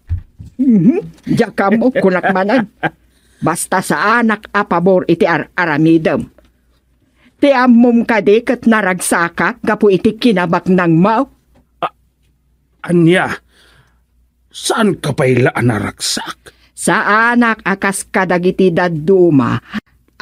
Mhm. Diak ammo, kunak manen. Basta saanak a pabor iti ar-aramidem. Ti ammom kadi ket naragsakak gapu iti kinabaknangmo? A-, ania? Saanka pay la a naragsak? Saanak a kas kadagiti dadduma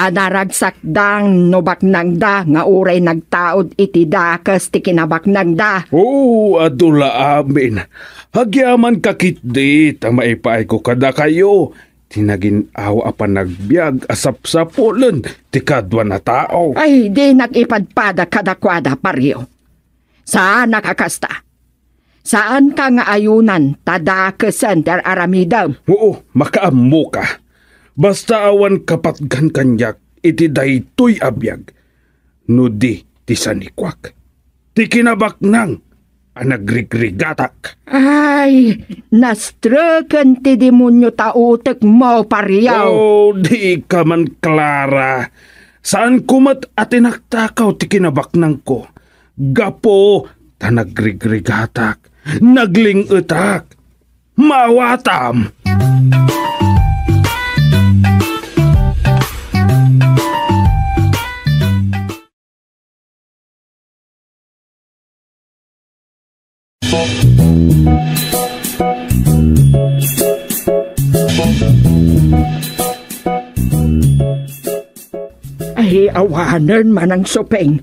a naragsakda no baknangda nga uray nagtaud iti dakes ti kinabaknangda. Oo, adu la amin. Agyamanka ketdi ta maipaayko kadakayo ti nagin-awa a panagbiag a sapsapulen ti kaduan a tao. Ay, dinak ipadpada kadakuada, pario. Saanak a kasta. Saanka nga ayunan ta dakesen ti ar-aramidem. Oo, makaammoka. Basta awan kapatgan kaniak iti daytoy a biag, no di ti sanikuak, ti kinabaknang a nagrigrigatak. Ay, nastreken ti demonio ta utekmo, pario. Oh, dika man, Clara. Saanko met a tinaktakaw ti kinabaknangko. Gapu ta nagrigrigatak, nagling-etak. Maawatam! Ay, awanen, Manang Supeng,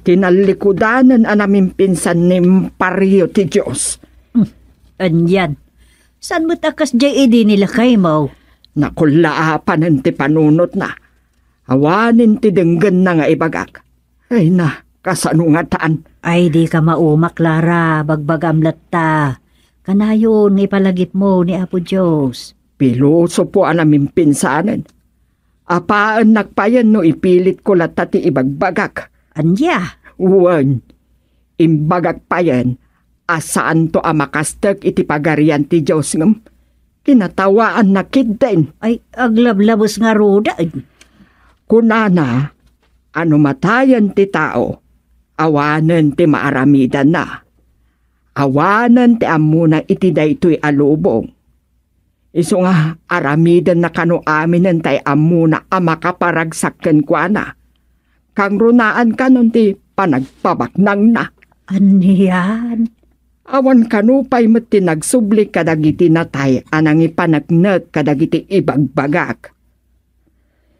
ti nallikudanen a namimpinsan ni Pario ti Dios. Hmm, anian? Saan met a kasdiay idi ni lakaymo? Nakullaapanen ti panunotna. Awanen ti denggenna nga ibagak. Ay na, kasano ngatan? Ay, dika mauma, Clara, bagbagam latta. Kanayon nga ipalagipmo ni Apo Dios. Pilosopo a namimpinsanen. Apaennak payen no ipilitko latta ti ibagbagak. Ania? Wen, imbagak payen a saanto a makastek iti Pagarian ti Dios ngem kinatawaanna ketdin. Ay, aglablabes ngaruden. Kunana a no matayen ti tao, awanen ti maaramidanna. Awanen ti ammona iti daytoy a lubong. Isu nga aramidenna kano aminen tay ammona a makaparagsak kenkuana. Kangrunaan kanon ti panagpabaknangna. Anian? Awan kano pay met ti nagsubli kadagiti natay a nangipaneknek kadagiti ibagbagak.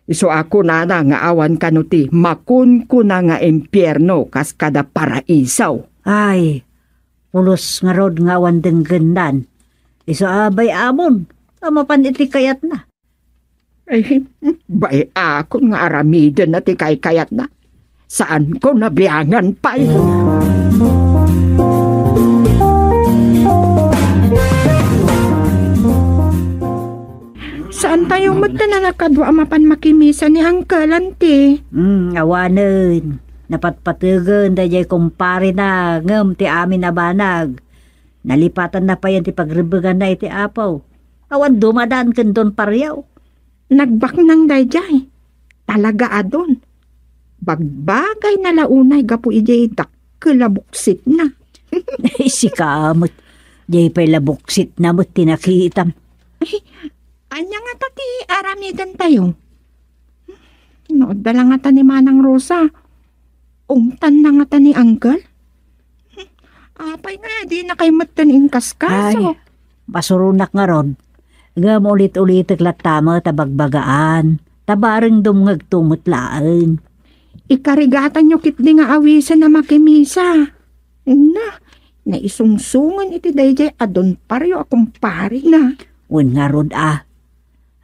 Isu a kunana nga awan kano ti makunkuna nga impierno kas kada paraiso. Ay, pulos ngarud nga awan denggendan. Isu a bay-amon, ta mapan iti kayatna. Ay, bay-akon nga aramidenna ti kaykayatna. Saanko nabiangan pay. Antayo met ti nanakadua a mapan makimisa ni Uncle, Auntie. Hmm, awanen. Napatpategen daydiay kumparena ngem ti amin a banag, nalipatanna payen ti pagrebbenganna iti Apo. Awan dumadan ken Don Pario. Nagbaknang daydiay. Talaga a don. Bagbagayna la unay gapu idiay dakkel a buksitna. Sika met, diay pay la buksitna met ti nakitam. Ay, ania ngata ti aramidentayo? No, adda la ngata ni Manang Rosa. Ungtanna ngata ni Uncle? Apay nga, dinakay metten inkaskaso. Ay, masuronak ngarud. Ngem ulit-ulitek latta met a bagbagaan. Ta bareng dumngegto met laeng. Ikarigatanyo ketdi nga awisen a makimisa. Na, naisungsongen iti daydiay a Don Pario a kumparena. Wen ngarud a.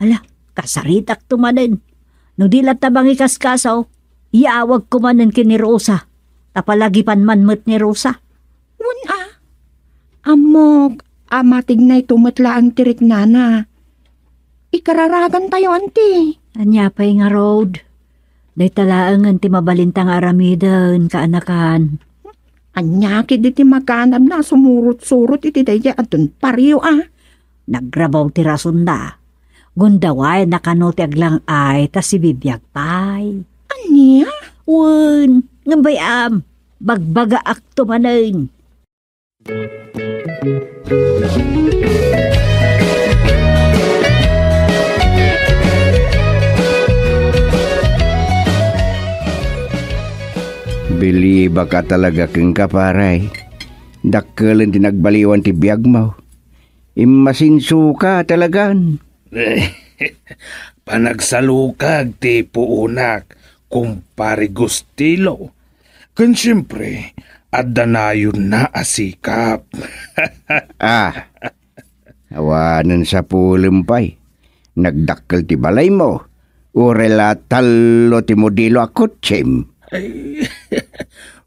Ala, kasaritakto manen. No di latta bang ikaskaso, iyawagko manen ken ni Rosa. Ta palagipan man met ni Rosa. Wen a. Ammok a matignayto met laeng ti riknana. Ikararagantayo, Auntie. Ania pay ngarud? Dayta laengen ti mabalinta nga aramiden, kaanakan. Ania ketdi ti maganabna a sumurot-surot iti daydiay a Don Pario a? Nagrabaw ti rasonna. Gundawayna kano ti aglang-ay ta sibibiag pay. Ania? Wen, ngem bay-am, bagbagaakto manen. Bilibak a talaga kenka, pare. Dakkelen ti nagbaliwan ti biagmo. Immasinsoka talagan. Panagsalukag ti puonak, kumpare Gustilo. Ken siempre, adda nayonna a sikap. Ah, awanen sapulem pay. Nagdakkel ti balaymo. Uray la tallo ti modelo a kotsem. Ay,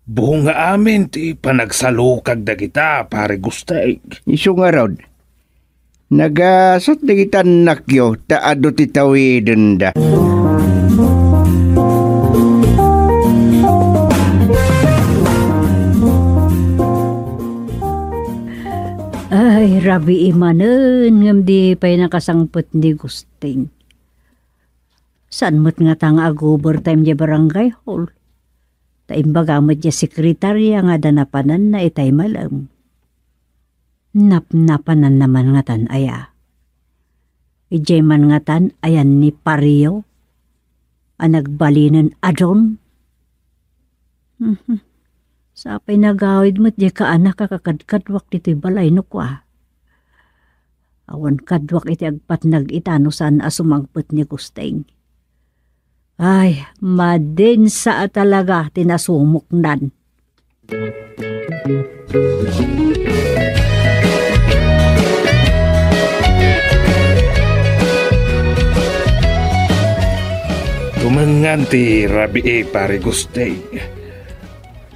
bunga amin ti panagsalukag dagita, pare Gusteng. Isu ngarud, nagasat dagiti annakyo ta adu ti tawidenda. Ay, rabii manen, ngem di pay nakasangpet ni Gusteng. Saan met ngata nga ag-overtime diay barangay hall? Ta imbaga met diay sekretaria nga adda napananna itay malem. Napnapananna man ngatan aya? Idiay man ngatan ayan ni Pario a nagbalinen a don? Mhm. Sapay nagawid met diay kaanak a kakadkadwak ditoy balay no kua. Awan kaduak iti agpatnag ita no saan a sumangpet ni Gusteng. Ay, madinsa a talaga ti nasumoknan. Tumengngan ti rabii, pare Gusteng.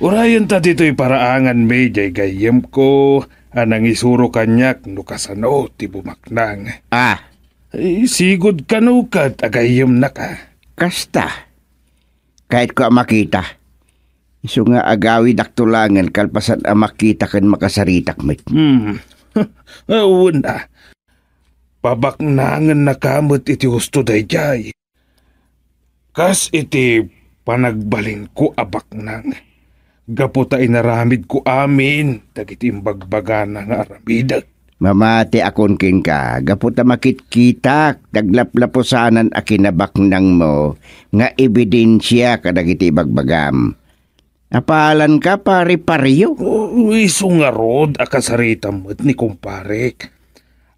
Urayenta ditoy paraanganmi diay gayyemko a nangisuro kaniak no kasano ti bumaknang. Ah. Eh, sigud kano ket agayyemnaka. Kasta. Kayatko a makita. Isu nga agawidakto laengen kalpasan a makita ken makasaritak met. Hmm. Wen a. Pabaknangennaka met iti husto daydiay. Kas iti panagbalinko a baknang, gapu ta inaramidko amin dagiti imbagbagana nga aramidek. Mamatiakon kenka, gapu ta makitkitak ti aglaplapusanan a kinabaknangmo nga ebidensia kadagiti ibagbagam. Apalanka, pare Pario? O, isu ngarud a kasaritam met ni kumparek.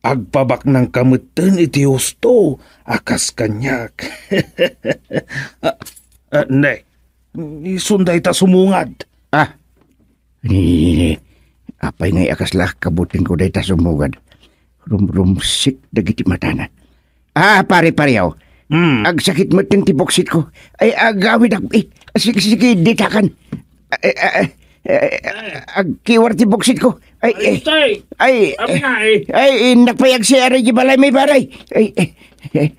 Agpabaknangka metten iti husto a kas kaniak. Ah, ah, ne, isun dayta sumungad. Ah, ni, ni, ni. Apay ngay a kasla kabutingko dayta sumungad? Rumrumsik dagiti matana. Ah, pare, pareho. Hmm. Agsakit metten ti buksitko. Ay, agawidak. Eh, sige, sige, ditakan. Ay, ay, ay, ay, agkiwar ti buksitko. Ay, ay, Ay, ay, Amin nga, eh. Ay, innak pay agsiaray di balay may baray. Ay, ay, Eh,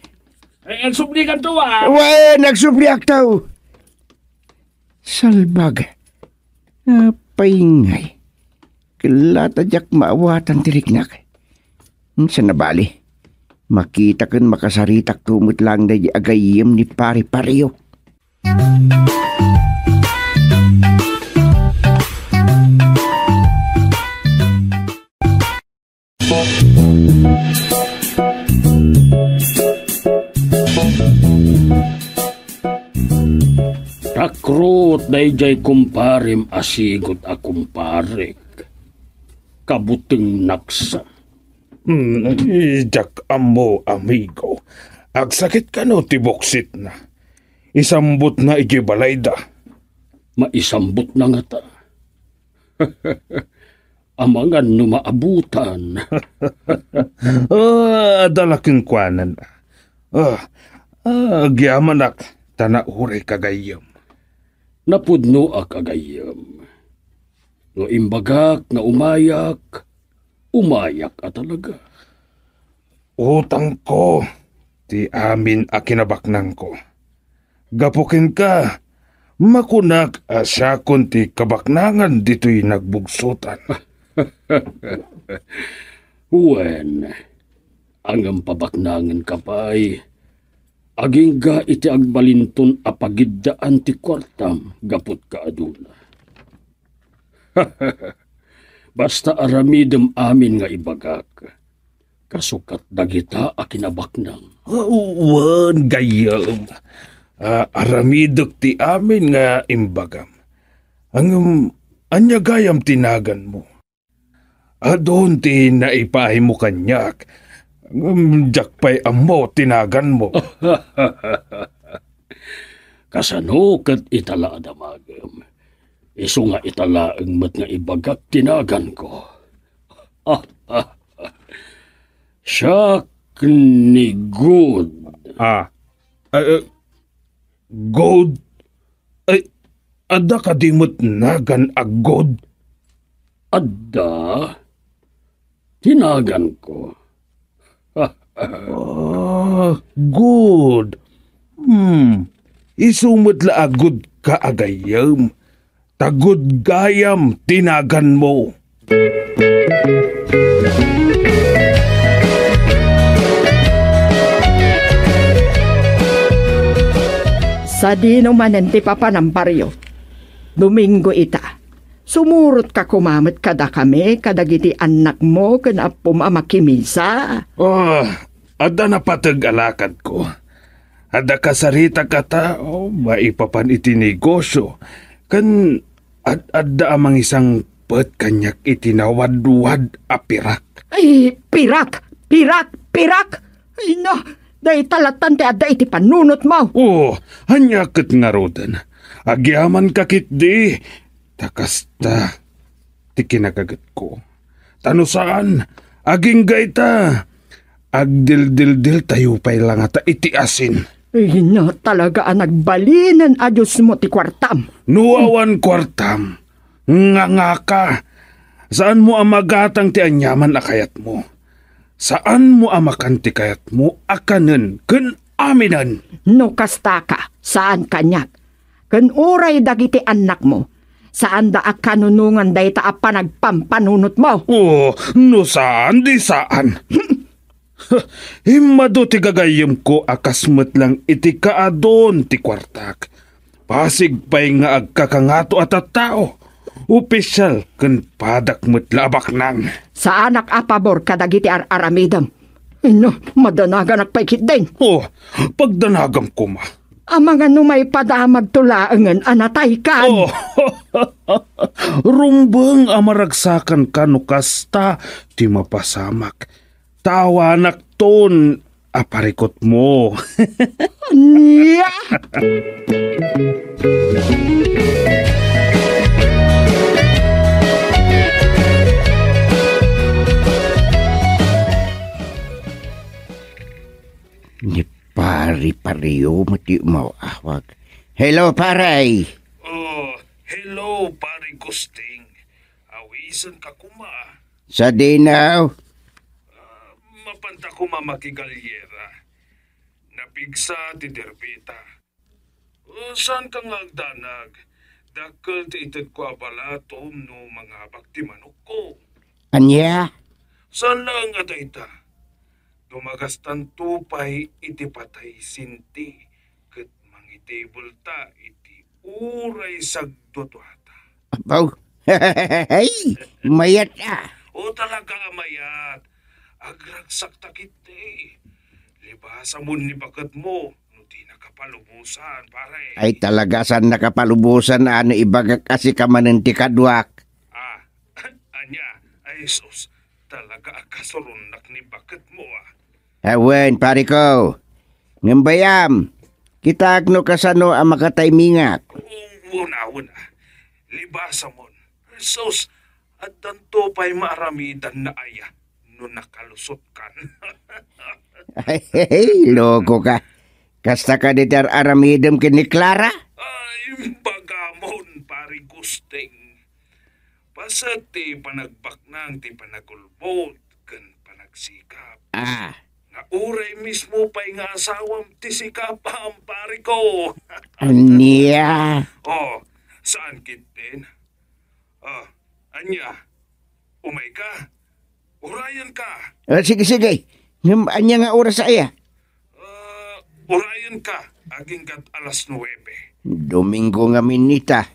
agsublikanto, a. Wen, agsubliakto. Salbag. Apay ngay? Kella ta diak maawatan ti riknak. Hmm, saan a bali? Makita ken makasaritakto met laeng daydi agayyem ni Pari Pario. Takrot daydiay kumparem a sigud a kumparek. Kabutengnak sa. Hmm, diak ammo, amigo. Agsakit kano ti buksitna. Isambutna idiay balayda. Maisambutna ngata. Amangan no maabutan. Ah, adda la kenkuana. Ah, ah, agyamanak, ta nauray ka gayyem. Napudnoak a gayyem. No imbagak nga umayak, umayak a talaga. Utangko ti amin a kinabaknangko. Gapu kenka, makunak a siakon ti kabaknangan ditoy nagbugsotan. Wen, ngem pabaknangenka pay, agingga iti agbalinton a pagiddaan ti kuartam gapu ta aduna. Basta aramidem amin nga ibagak. Kasukat dagita a kinabaknang. Wen, gayyem. Ah, aramidek ti amin nga imbagam. Ngem, ania gayam ti naganmo? Adun ti naipaaymo kaniak. Ngem, diak pay ammo ti naganmo. Kasano ket ita la a damagem? Isu nga ita laeng met nga ibagak ti naganko. Siak ni Good. Ah, eh, eh, Good? Ay, adda kadi met nagan a Good? Adda. Ti naganko. Ah, Good. Hmm. Isu met la a Good ka a gayyem. Ta Good gayam ti naganmo. Sadino manen ti papanam, Pario? Domingo ita. Sumurotka koma met kadakami kadagiti annakmo ken appom a makimisa. Ah, adda napateg a lakadko. Adda kasaritak a tao maipapan iti negosio, ken ad-adda a mangisangpet kaniak iti nawadwad a pirak. Ay, pirak! Pirak! Pirak! Ay, no, dayta lattan ti adda iti panunotmo. Oh, ania ket ngaruden? Agyamanka ketdi, ta kasta ti kinagagetko. Ta no saan, agingga ita, agdildildiltayo pay la ngata iti asin. Ay, no, talaga a nagbalinen a Diosmo ti kuartam. No awan kuartam, ngangaka. Saanmo a magatang ti aniaman a kayatmo. Saanmo a makan ti kayatmo a kanen ken aminen. No kastaka, saan kaniak. Ken uray dagiti annakmo, saanda a kanunongan dayta a panagpampanunotmo. Oh, no saan, di saan. Immadu ti gagayyemko a kas met lang iti kaadon ti kuartak. Pasig pay nga agkakangato a tattao, opisial ken padak met la a baknang. Saanak a pabor kadagiti ar-aramidem. Inno, madanaganak pay ketdin. Oh, pagdanagam koma. Amangan no maipadamagto laengen a nataykan. Oh, rumbeng a maragsakanka no kasta ti mapasamak. Ta awanakton a parikutmo. Ania? Ni Pari Pario met ti umawawag. Hello, pare! Oh, hello, Pare Gusting. Awisenka koma. Sadino? Ah, mapanta koma makigalyera. pigsa ti derbita. O, saanka nga agdanag. Dakkel ti itedko a balatom no mangabak ti manokko. Ania? Saan laeng a dayta. Dumagastanto pay iti patay Sinti ket mangitable ta iti uray sagduaduata. Abaw. Hey, mayat a. O, talaga a mayat. Agragsak ta ketdi. Libasamon ni baketmo no dinaka palubosan, pare. Ay, talaga, saannaka palubosan a no ibagak a sika manen ti kaduak. Ah, ania? Ay, sus, talaga a kasuronnak ni baketmo, ah. Awen, pare ko. Ngem bay-am, kitaak no kasano a makataymingak. Wen a, wen a. Libasamon. Sus, addanto pay maaramidanna aya no nakalusotkan. Ay, loko ka. Kasta kadi ti ar-aramidem ken ni Clara? Ay, bagamon, pare Gusting. Paset ti panagbaknang ti panagulbod ken panagsikap. Ah. Nga uray mismo pay nga asawam ti sikapam, pare ko. Ania? Oh, saan ketdin? Oh, ania? Umayka? Urayenka? Ah, sige, sige. Ngem ania nga oras aya? Ah, urayenka, agingga't alas nuebe. Domingo ngamin ita.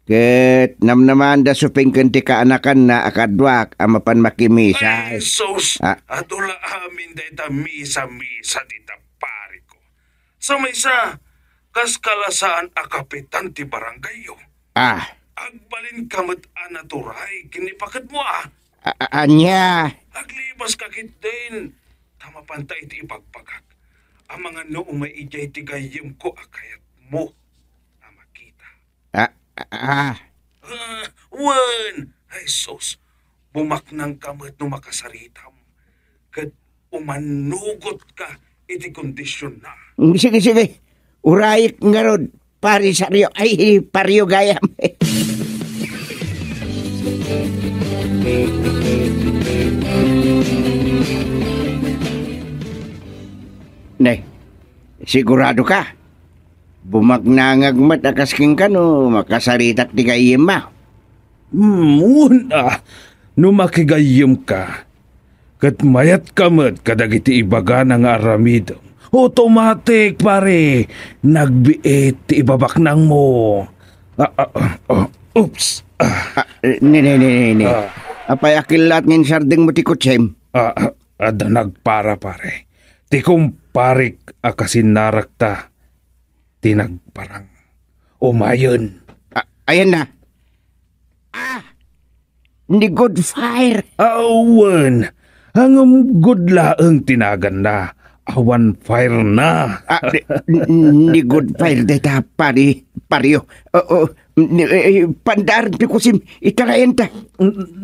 Ket namnamaanda suping ken ti kaanakanna a kaduak a mapan makimisa. Ay, sus! Ah. Adu la amin dayta misa-misa dita, pare ko. Sa maysa, kas kalasaan a kapitan ti barangayyo. Ah. Agbalinka met a naturay ken ni baketmo, ah. A-, a-, ania? Aglibaska ketdin, ta mapanta iti ibagbagak. Amangan no umay idiay ti gayyemko a kayatmo a makita. Ah, ah, ah. Ah, wen! Ay, sus! Bumaknangka met no makasaritam, ket umanugotka iti kondisionna. Mm, sige, sige. Urayek ngarud, pare Sario. Ay, pario gayam. Ne, sigurado ka? Bumaknangak met a kas kenka no makasaritak ti gayyemmo. Hmm, wen a, no makigayyemka, ket mayatka met kadagiti ibagana nga aramidem, automatic, pare, nagbiit ti ibabaknangmo. Ah, ah, ah, ah, oops. Ah. Ah, ne, ne, ne, ne, ne. Ah. Apay a killaat nga insardengmo ti kotsem? Ah, ah, adda nagpara, pare. Ti kumparek a kasinnarakta ti nagparang. Umayen. A-, ayan na. Ah! Ni Good Fire. Awan. Ngem good laeng ti naganna. Awan fire na. Ah, ni, ni Good Fire dayta, pari, pario. Oo, ni, eh, pandar ti kusim, itarayan ta.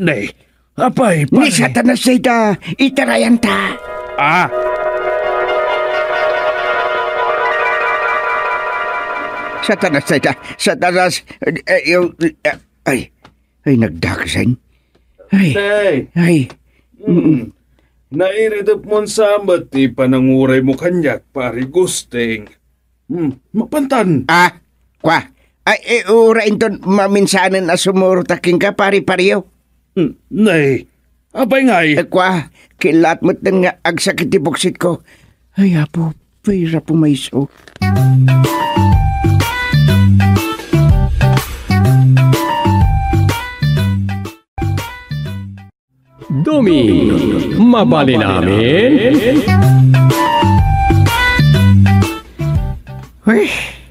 Nay, apay, pare? Ni Satanas dayta, itarayan ta. Ah. Satanas dayta, Satanas, eh, eh, yung, eh, ay, ay, nagdakasan. Ay, Tay, ay. Mm. Nairidep mon sa met ti pananguraymo kaniak, Pari Gusting. Hmm, mapantan. Ah, kwa. Ay, eh, ura inton maminsanen a sumurot a kenka, pari, pario. Hmm, nay, apay ngay? Eh, kwa, kilat met nga agsakit ti buksitko. Ay, Apo, pira pumayso. Dumi, mabalin amin? Uy,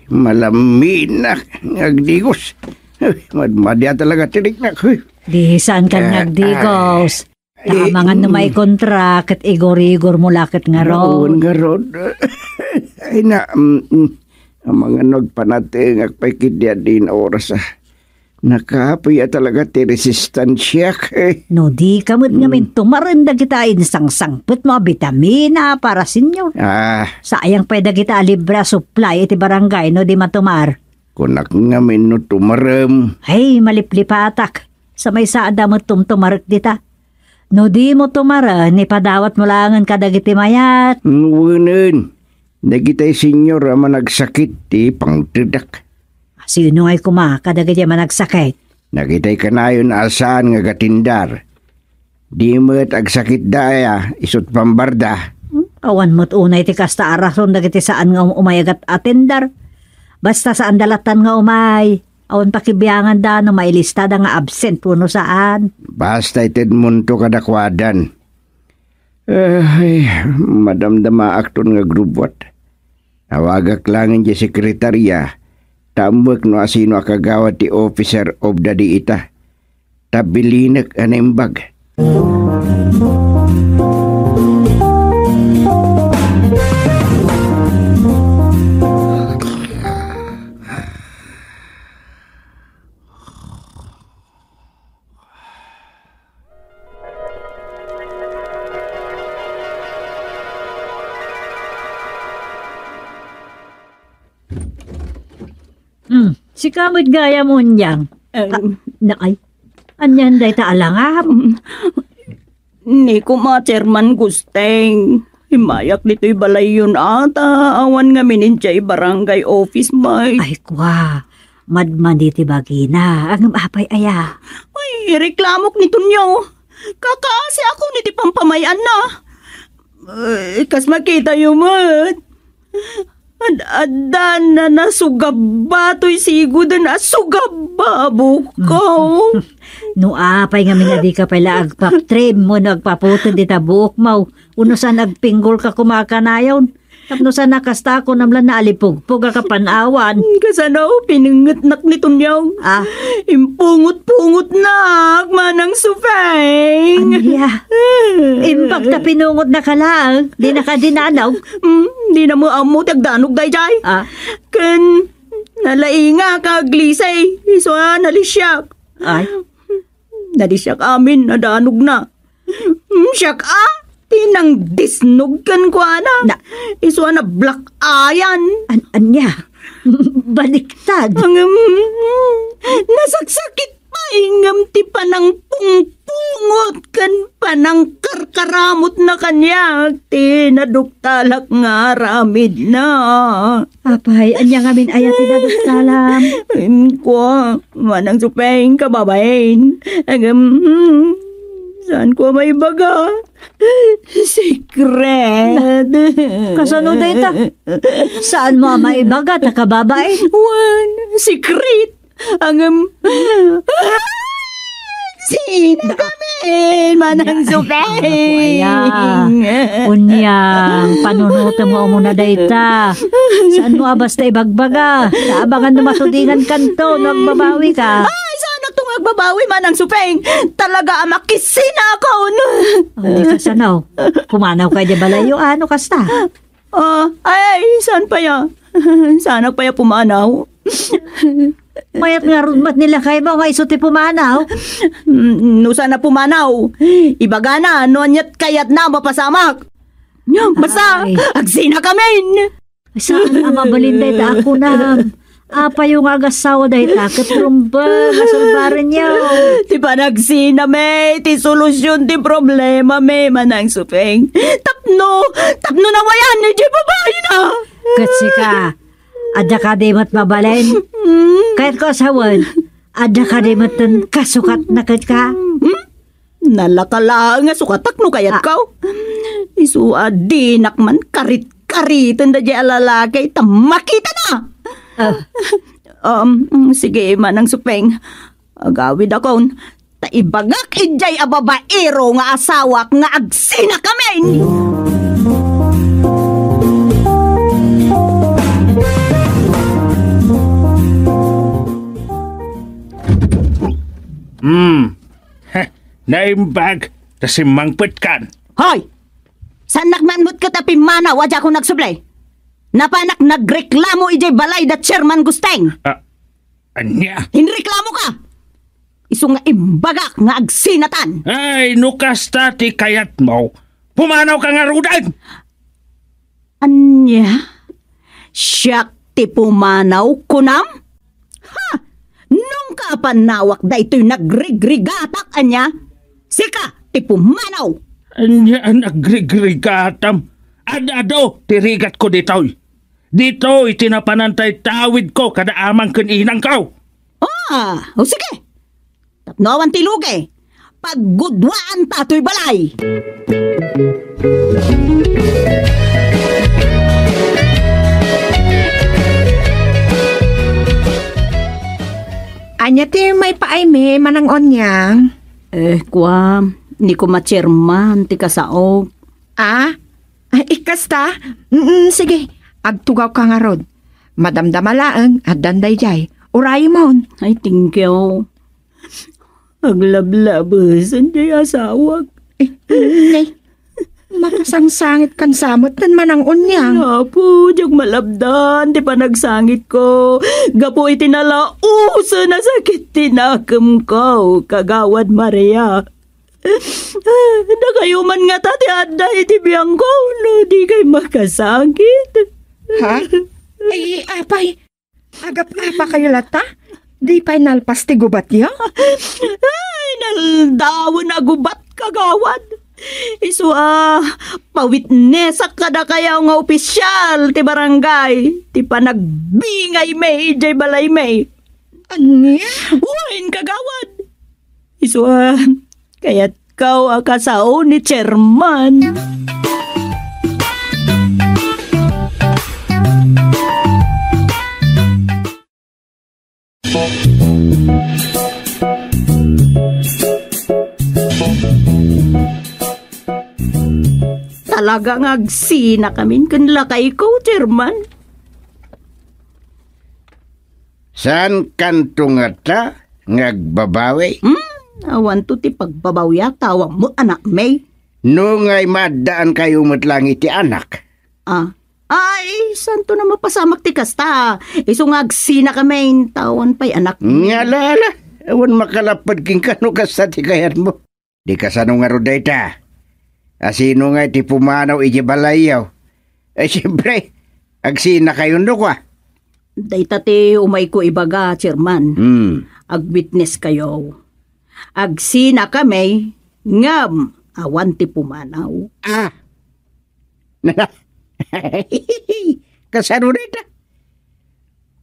malaminak nga agdigos. Uy, madmadia talaga ti riknak. Uy. Di saan kan nga Ah, agdigos. ah. Amangan no maikontra, ket igor-igor mo la ket ngarud. Ngarud, ngarud. Ay na, mm, mm. Amangan no agpanatengak pay ketdi a din oras, ah. Nakapuy a talaga ti resistansiak, eh. No di ka met ngamin tumaren dagita insangsangpet mo a bitamina para senior. Ah. Sayang pay dagita a libre a supply iti barangay no di matumar. Kunak ngamin no tumarem. Ay, maliplipatak. Sa maysa adda met tumtumarek dita. No di mo tumaren, ipadawat mo laengen kadagiti mayat. Wenen. Dagitay senior a managsakit ti pangtedak. Sino ngay koma kadagiti a managsakit? Dagitay kanayon a saan nga agatindar. Di met agsakitda aya, isut' pambarda. Hmm? Awan met unay ti kasta a rason dagiti saan nga um-, umay agat-, atender. Basta saanda lattan nga umay. Awan pakibianganda no mailistada nga absent wenno saan. Basta itedmonto kadakuadan. Ay, madamdamaakton nga grubbuat. Awagak laeng ti sekretaria, ta ammoek no asino a kagawad ti officer of the day ita. Ta bilinek a naimbag. Hmm, sika met gayam, Unyang. Em. Ah, naay. Anian dayta a langap? Mm. Ni koma, Chairman Gusteng, immayak ditoy balayyon ata, awan ngamin idiay barangay office, may. Ay, kwa, madmadi ti bagina. Ngem apay aya? Ay, reklamok ni Tonyo. Kakaasiakon iti pampamay-anna. Eh, kas makitayo met. Ad-, addan a nasugabba toy sigoden a sugabba a bukaw. No apay ngamin a dika pay la agpaptrim wenno agpaputed dita buokmo, wenno saan agpinggolka koma kanayon. Tapno saan a kasta, kunam la naalipugpog a kapan-awan. Kasano, pinengngetnak ni Tunyong. Ah. Impungot-pungotnak, Manang Supeng. Ania? Imbag ta pinungotnaka laeng, dinaka dinanaw. Hmm, dina met ammo ti agdanog daydiay. Ah. Ken nalaingak a aglisay, isu a nalisiak. Ay. Nalisiak amin a danogna. Hmm, siak a, ti nangdisnog kenkuana. Na- Isu a nablack-eyan. An-, ania? Baliktad. Ang, mm, nasaksakit pay ngem ti panangpungpungot ken panangkarkaramutna kaniak ti naduktalak nga aramidna. Apay, ania ngamin aya ti naduktalam? Em, kua, Manang Supeng, kababain. Agam, hmm, saan ko maibaga? Secret. Na, kasano dayta? Saanmo a maibaga ta kababain? Wen, secret. Agam, sino kami, Manang Supeng? Aya. Unyang, panunotem nga umuna dayta. Saanmo a basta ibagbaga? Naabangan no matudingankanto no agbabawika. Ay, saanakto nga agbabawi, Manang Supeng. Talaga a makisinakon. O, di kasano? Pumanawka idiay balayyo, ano kasta? Ah, ay, ay, saan pay a? Saanak pay a pumanaw? Mayat ngarud met ni lakaymo nga isu ti pumanaw? Mm, no saan a pumanaw, ibagana no aniat kayatna a mapasamak. Basta, ay, agsinakamin! Saan a mabalin dayta a kunam? Apayo nga agassawa dayta ket rumbeng a sulbarenyo. Ti panagsinami ti solusion ti problemami, Manang Supeng. Tapno, tapno nawayan idiay babaina. Ket sika, adda kadi met mabalin? Hmm. Kayatko a sawen, adda kadi metten kasukatna kenka? Hmm? Nalaka laeng a sukatak no kayatko. Ah. Isu a dinak man karit-kariten daydiay a lalaki ta makitana. Ah. Um, mm, sige, Manang Supeng. Agawidakon, ta ibagak idiay a babaero nga asawak nga agsinakamin. Hmm. Heh, naimbag, ta simmangpetkan. Hoy! Saannak man met ket a pimmanaw a diakon agsubli. Napanak nagreklamo idiay balay da Chairman Gusteng. Ah, ania? Inreklamoka! Isu nga imbagak nga agsinatan. Ay, no kasta ti kayatmo, pumanawka ngaruden! Ania? Siak ti pumanaw, kunam? Ha! Nungka a pannawak daytoy nagrigrigatak, ania? Sika ti pumanaw! Ania a nagrigrigatam? Ad-adu ti rigatko ditoy. Ditoy ti napanan tay tawidko kada amang ken inangko. Ah, o sige. Tapno awan ti lugi, paggudwaanta toy balay. Ania ti maipaaymi, Manang Onyang? Eh, kua, ni Kuma Chairman ti kasaok. Ah? Ay, kasta? Mm, sige. Agtugawka ngarud. Madamdama laeng, addan daydiay. Urayemon. Ay, thank you. Aglablabesen diay asawak. Eh, ne. Makasangsangit kan samot tan Manang Onyang. Apo, diak malabdan ti panagsangitko. Gapu iti nalaus a sakit ti nakemko, Kagawad Maria. Dakayo man ngata ti adda iti biangko no dikay makasakit. Ha? Ay, apay, agap-apakayo latta? Di pay nalpas ti gubatyo? Ay, naldawen a gubat, Kagawad. Isu a, pawitnesak kadakayo nga opisyal ti barangay ti panagbingaymi idiay balaymi. Ania? Wen, Kagawad. Isu a, kayatko a kasao ni Chairman. Talaga nga agsinakamin ken lakayko, Chairman. Saan kanto ngata nga agbabawi? Hmm, awanto ti pagbabawiak ta awan met anakmi. No ngay, maaddaankayo met laeng iti anak. Ah. Ay, saanto a mapasamak ti kasta. Isu nga agsinakamin ta awan pay anakmi. Ngala, ala, awan makalapped kenka no kasta ti kayatmo. Di kasano ngarud dayta? A sino ngay ti pumanaw idiay balayyo? Ay, siempre, agsinakayon no kua. Dayta ti umayko ibaga, Chairman. Hmm. Agwitneskayo. Agsinakami, ngem awan ti pumanaw. Ah. Kasano dayta?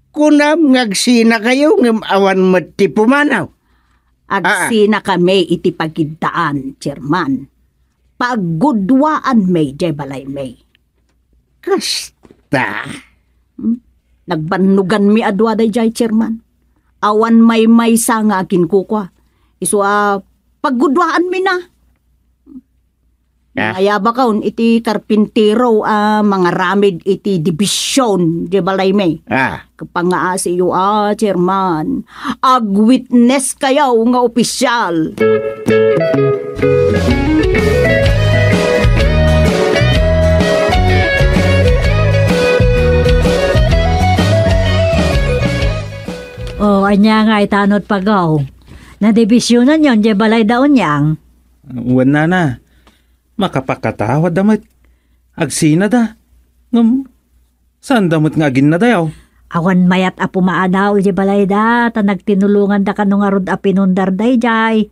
Kunam nga agsinakayo ngem awan met ti pumanaw. Ah, ah. Agsinakami iti pagiddaan, Chairman. Paggudwaanmi diay balaymi. Kasta? Hmm? Nagbannoganmi a dua daydiay, Chairman. Awan maymaysa nga aginkukua. Isu a paggudwaanmi na. Ah. Nangayabakon iti karpintero a mangaramid iti division diay balaymi. Ah. Kapangaasiyo a, Chairman. Agwitneskayo nga opisyal. O, ania ngay tanod pagaw? Nadivisionanyon diay balayda, Onyang? Wen, nana. Makapakatawatda met. Agsinada. Ngem, saanda met nga aginnadayo? Awan mayat a pumanaw idiay balayda, ta nagtinulonganda kano ngarud a pinundar daydiay.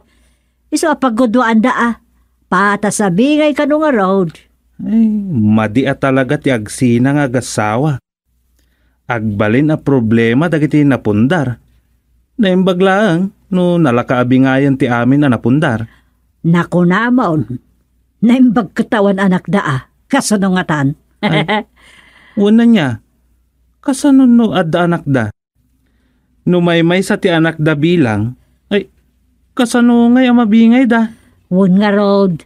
Isu a paggudwaanda a, patas a bingay kano ngarud. Ay, madi a talaga ti agsina nga agassawa. Agbalin a problema dagiti napundar. Naimbag laeng no nalaka a bingayen ti amin a napundar. Nakunamon, naimbag ket awan anakda a. Kasano ngatan? Ay, wen ania, kasano no adda anakda? No maymaysa ti anakda bilang, ay, kasano ngay a mabingayda? Wen ngarud,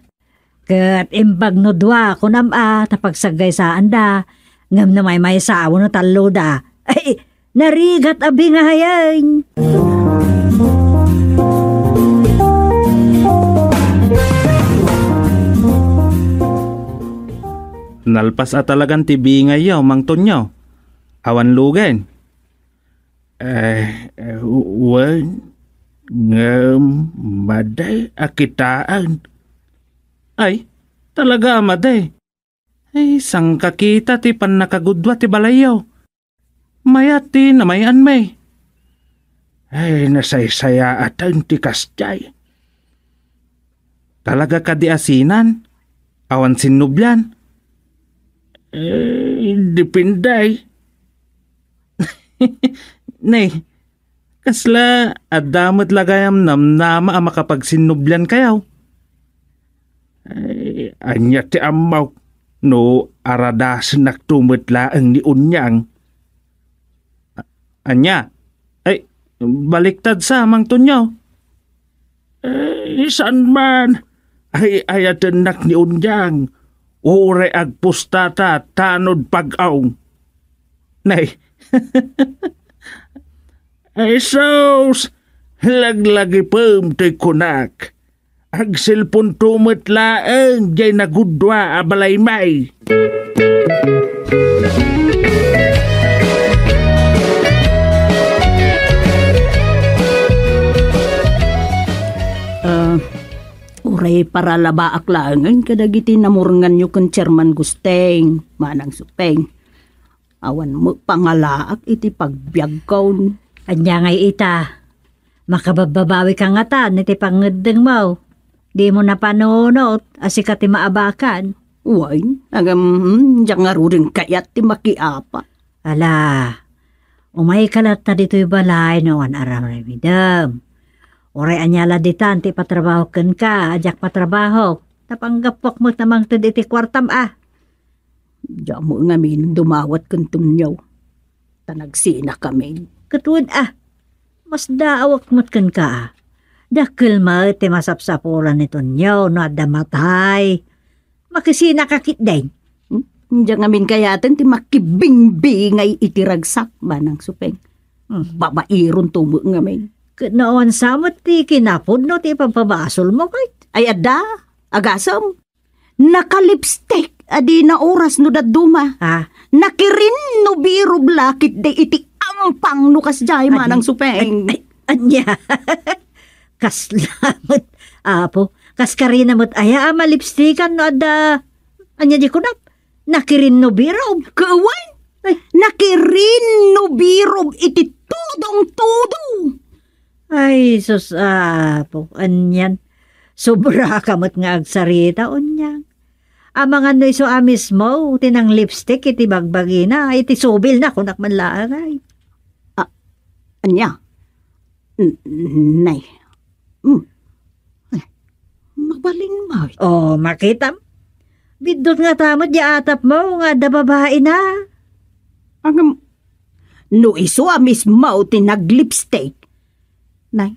ket imbag no dua, kunam a, ta pagsagaysaanda, ngem no maymaysa wenno talloda, ay, narigat a bingayen. Nalpas a talagan ti bingayyo, Mang Tonyo. Awan lugen. Eh, eh, wen, ngem madi a kitaen. Ay, talaga a madi. Ay, sangkakita ti pannakagudua ti balayyo. Mayat ti namay-anmi. Ay, nasaysayaaten ti kasdiay. Talaga kadi a sinan? Awan sinnublian? Eh, depende. Nay, kasla adda met la gayam namnama a makapagsinnubliankayo? Ay, ania ti ammok no aradasennak to met laeng ni Unyang? A-, ania? Ay, baliktad sa, Mang Tonyo. Eh, saan man? Ay, ayatennak ni Unyang. Uray agpustata tanod pag-aw. Nay. Ay, sus! Laglagipem toy kunak. Agselponto met laeng diay nagudua a balaymi. Ah, uray paralabaak laengen kadagiti namurnganyo ken Chairman Gusteng, Manang Supeng. Awan met pangalaak iti pagbiagko. Ania ngay ita? Makababbabawika ngatan iti pangngeddengmo. Dimo napanunot a sika ti maabakan. Wen, ngem, hmm, diak ngaruden kayat ti makiapa. Ala, umayka latta ditoy balay no awan aramidem. Uray ania la ditan ti ipatrabaho kenka a diak matrabaho. Napanggapuak met a mangted iti kuartam a. Diak met ngamin dumawat ken Tonyo. Ta nagsinakamin. Ket wen a, masdaawak met kenka a. Dakkel met ti masapsapulan ni Tonyo no adda matay. Makisinaka ketdin. Hmm? Diak ngamin kayaten ti makibingbingay iti ragsak, Manang Supeng. Hmm. Babaironto met ngamin. Ket no awan sa met ti kinapudno ti ipagpabasolmo, ket? Ay, adda, agasem. Nakalipstick a dina oras no dadduma. Ah. Nakirinno birob la ketdi iti ampang no kasdiay, Manang Supeng. Ay, ay, ania? Kasla met, Apo. Kas karina met aya a malipstikan no adda, ania di kunam? Nakirinno birob. Kawan? Ay. Nakirinno birob iti tudong-tudong. Ay, sus, Apo, anian. Sobraka met nga agsarita, Unyang. Amangan no isu a mismo ti nanglipstick iti bagbagina, iti subilna, kunak man laeng, ay. Ah, ania? N-, nay. Hmm. Ay, mabalin met. Oh, makitam. Biddut ngata met di atapmo nga adda babaina. Ngem, no isu a mismo ti naglipstick. Nay,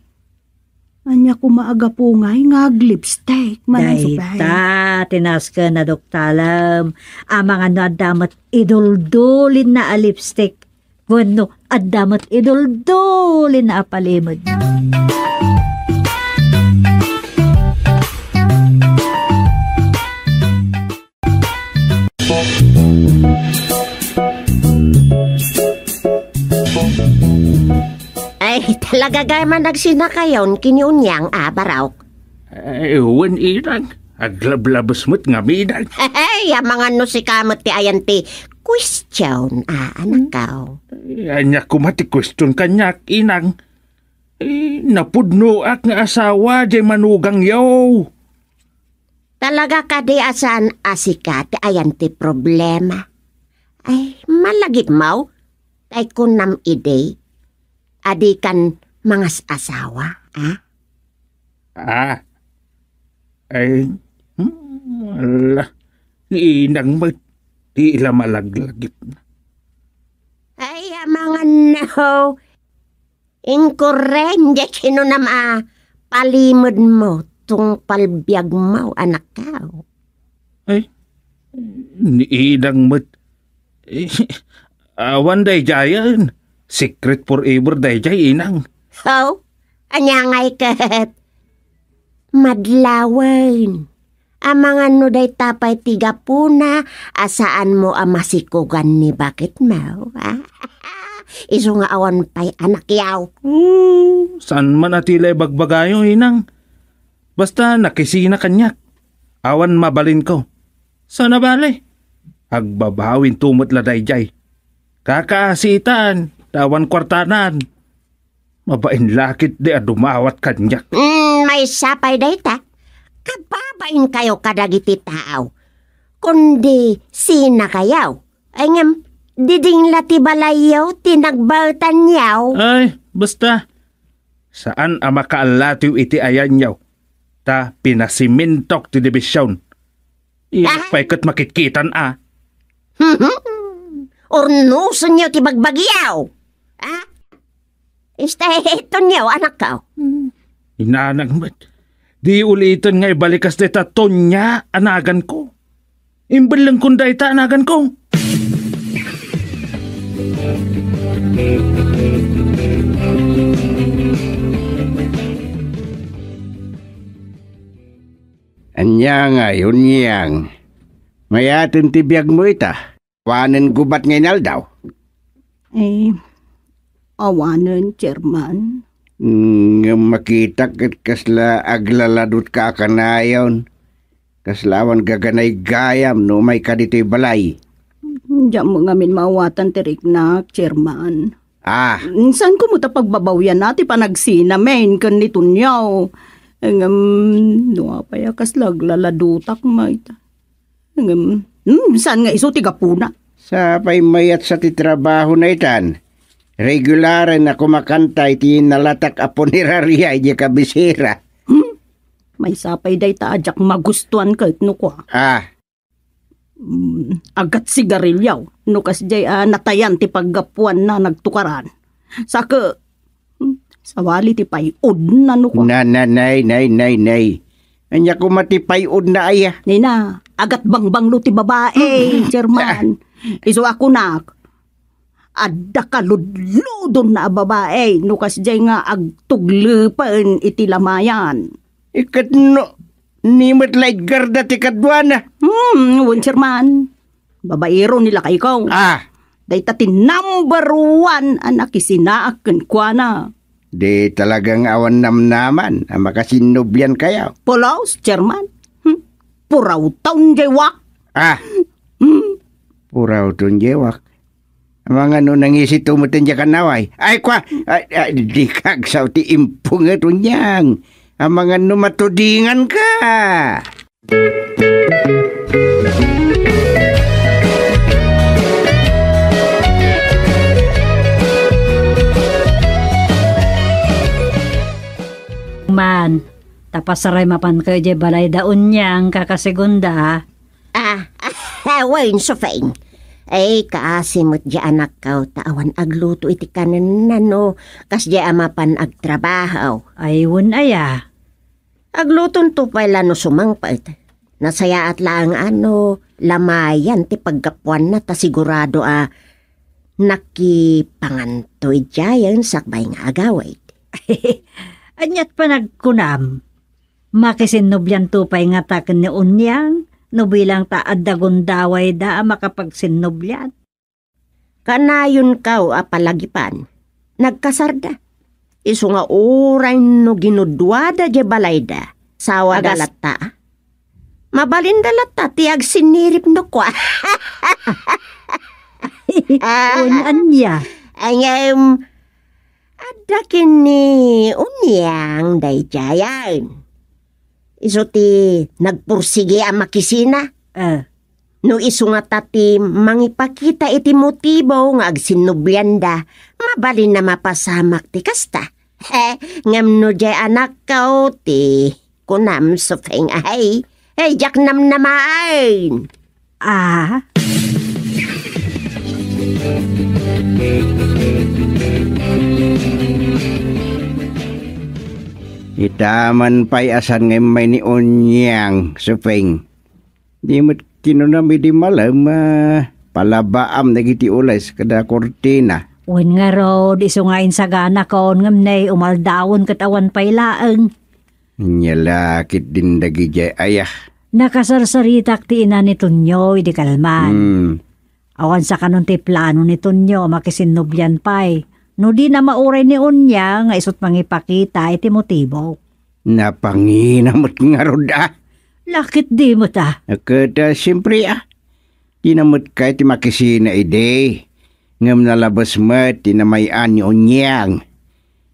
ania koma a gapu ngay nga aglipstick, Manang Supeng? Dayta ti nasken a duktalem. Amangan no adda met iduldulinna a lipstick. Wenno, adda met iduldulinna a palimed. Ay, talaga gayam a nagsinakayon ken ni Unyang a Barok. Ay, wen, inang. Aglablabes met ngamin. Hey, amangan no sika met ti ayan ti question, a, anakko. Ay, ania koma ti question kaniak, inang? Eh, napudnoak nga asawa diay manugangyo. Talaga kadi a saan a sika ti ayan ti problema? Ay, malagipmo? Tay kunam idi, a dikan mangas-asawa, a? Ah. Ay, hmm, ala, ni inang met, di la malaglagipna. Ay, amangan no. Inkurren, diay kinunam a palimedmo, tungpal biagmo, anakko. Ay, ni inang met. Eh, awan daydiayen. Secret forever daydiay, inang. Haw? Ania ngay ket? Madlawen. Amangan no dayta pay ti gapuna a saanmo a masikogan ni baketmo, a? Isu nga awan pay anakyo. Hmm, saan man a ti la ibagbagayo, inang. Basta nakisina kaniak. Awan mabalinko. Saan a bale? Agbabawinto met la daydiay. Kakaasitan, ta awan kuartanan. Mabain la ketdi a dumawat kaniak. Mm, maysa pay dayta. Kababainkayo kadagiti tao. kundi sinakayo. Ay ngem, didingla ti balayyo ti nagbaetanyo. Ay, basta. Saan a makaalatiw iti ayanyo, ta pinasimintok ti division. Iyak Ah? pay ket makitkitan a. Urnosenyo ti bagbagyo. Ah? Istahitonyo, anakko. Inanag met. Di ulitan nga ibalikas dayta Tonya a naganko. Imbellengkon dayta a naganko. Ania ngay, Onyang? Mayaten ti biagmo ita? Awanen gubat nga inaldaw? Eh, awanen, Chairman. Mm, ngem makitak ket kasla aglaladutka a kanayon. Kasla awan gaganaygayam no umayka ditoy balay. Diak met ngamin maawatan ti riknak, Chairman. Ah. Saanko met a pagbabawian ti panagsinamin ken ni Tonyo. Ngem, no apay a kasla aglaladutak mayta. Ngem, hmm, saan nga isu ti gapuna? Sapay mayat sa ti trabahona itan. Regularen a kumakanta iti nalatak a puneraria idiay kabisera. Hmm? Maysa pay dayta a diak magustuan ket no kua. Ah. Hmm, agat sigarilyo. No kasdiay a natayan ti paggapuanna nagtukaran. Saka, hmm, sawali ti pay-odna no kua. Na, na, nay, nay, nay, nay. Ania koma ti pay-odna aya? Nina, agat bangbanglo ti babai, Chairman. Isu a kunak, adda kaludludonna a babai no kasdiay nga agtuglepen iti lamayan. Iket no, ni met la idgarda ti kaduana. Hmm, wen, Chairman. Babaero ni lakayko. Ah. Dayta ti number one a nakisinaak kenkuana. Di talaga nga awan namnaman a makasinnublian kayo. Pulos, Chairman. Hmm? Purawton jay wak. Ah. Hmm? Purawton jay wak. Amangan no nangisito met diay kannaway. Ay, kwa, ay, ay, di kagsaw ti impunget, Onyang. Amangan no matudingan ka. Man, ta pasaray mapan kayo diay balay da Onyang, kakasegunda. Ah, ah, wen, Sufeng. Ay, kaasi met diay anakko, ta awan agluto iti kanenna no kasdiay a mapan agtrabaho. Ay, wen aya? Aglutonto pay la no sumangpet. Nasayaat laeng a no lamayan ti paggapuanna ta sigurado a nakipanganto idiayen sakbay nga agawid. Ania't panagkunam? Makisinnublianto pay ngata ken ni Onyang no bilang ta adda gundawayda a makapagsinnublian? Kanayonko a palagipan, nagkasarda. Isu nga uray no ginuduada diay balayda, sawada Agas- latta. Mabalinda latta ti agsinnirip no kua. Ah. Wen, ania? Ngem, adda ken ni Onyang daydiayen. Isu ti nagpursigi a makisina. Ah. No isu ngata ti mangipakita iti motibo nga agsinnublianda, mabalin a mapasamak ti kasta. He, ngem no diay anakko ti kunam, Sufeng, ay, ay, diak namnamaen. Ah? Ita man pay a saan nga immay ni Onyang, Sufeng. Di met kinunam idi malem, ah, palabaam dagiti ules kada kurtina. Wen ngarud, isu nga insaganakon ngem nay umaldawen ket awan pay laeng. Ania la ketdin dagidiay aya? Nakasarsaritak ti ina ni Tonyo idi kalman. Hmm. Awan sakanon ti plano ni Tonyo a makisinnublian pay no dina mauray ni Onyang nga isut' mangipakita iti motibo. Napangina met ngarud a. La ketdi met a. Ket, ah, siempre a. Dina met kayat ti makisina idi. Ngem nalabes met ti namay-an ni Onyang.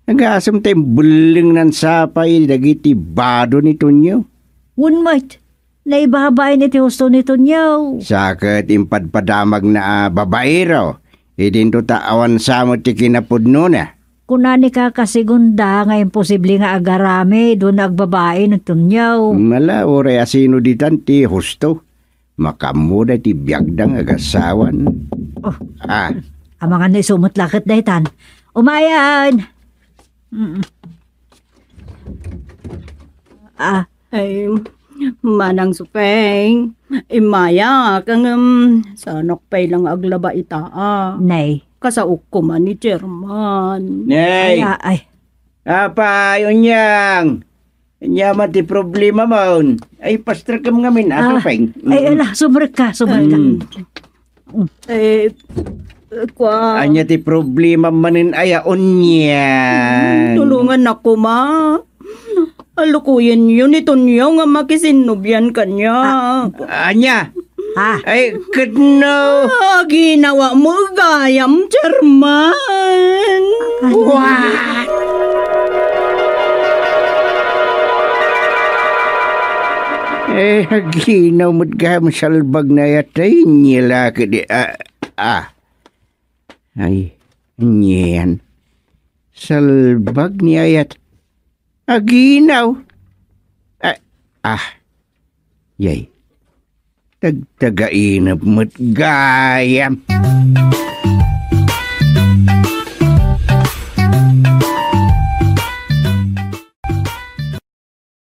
Agasem ta imbellengnan sapay dagiti bado ni Tonyo. Wen met. Naibabain iti husto ni Tonyo. Sa ket impadpadamagna a babaero, idinto ta awan sa met ti kinapudnona. Kuna ni Kaka Segunda nga imposible nga agaramid wenno agbabai ni Tonyo. Mala, uray asino ditan ti husto. Makaammoda ti biagda nga agasawan. Oh. Ah. Amangan no isu met la ket daytan. Umayan! Mm. Ah. Ay, Manang Supeng, immayak, ngem, saanak pay la nga aglaba ita, a. Nay. Kasaok koma ni Chairman. Nay! Ay, ah, ay. Apay, unyang! Ania man ti problemamon? Ay, pastrekam ngamin, a, Supeng. Ay, ala, sumrekka, sumrekka. Mm. Eh, eh, kua. Ania ti problema manen aya, unya? Tulongannak koma. Alukoyenyo ni Tonyo nga makisinnobian kaniak. Ah. Ania? Ah. Ay, ket no. Ah, ginawa mo gayam, Chairman. What? Eh, aginaw met gayam salbag na yatay, nila kedi, ah, ah. Ay, niyan. Salbag ni ayat. Aginaw. Ah, ah. Yay. Tagtagainep met gayam.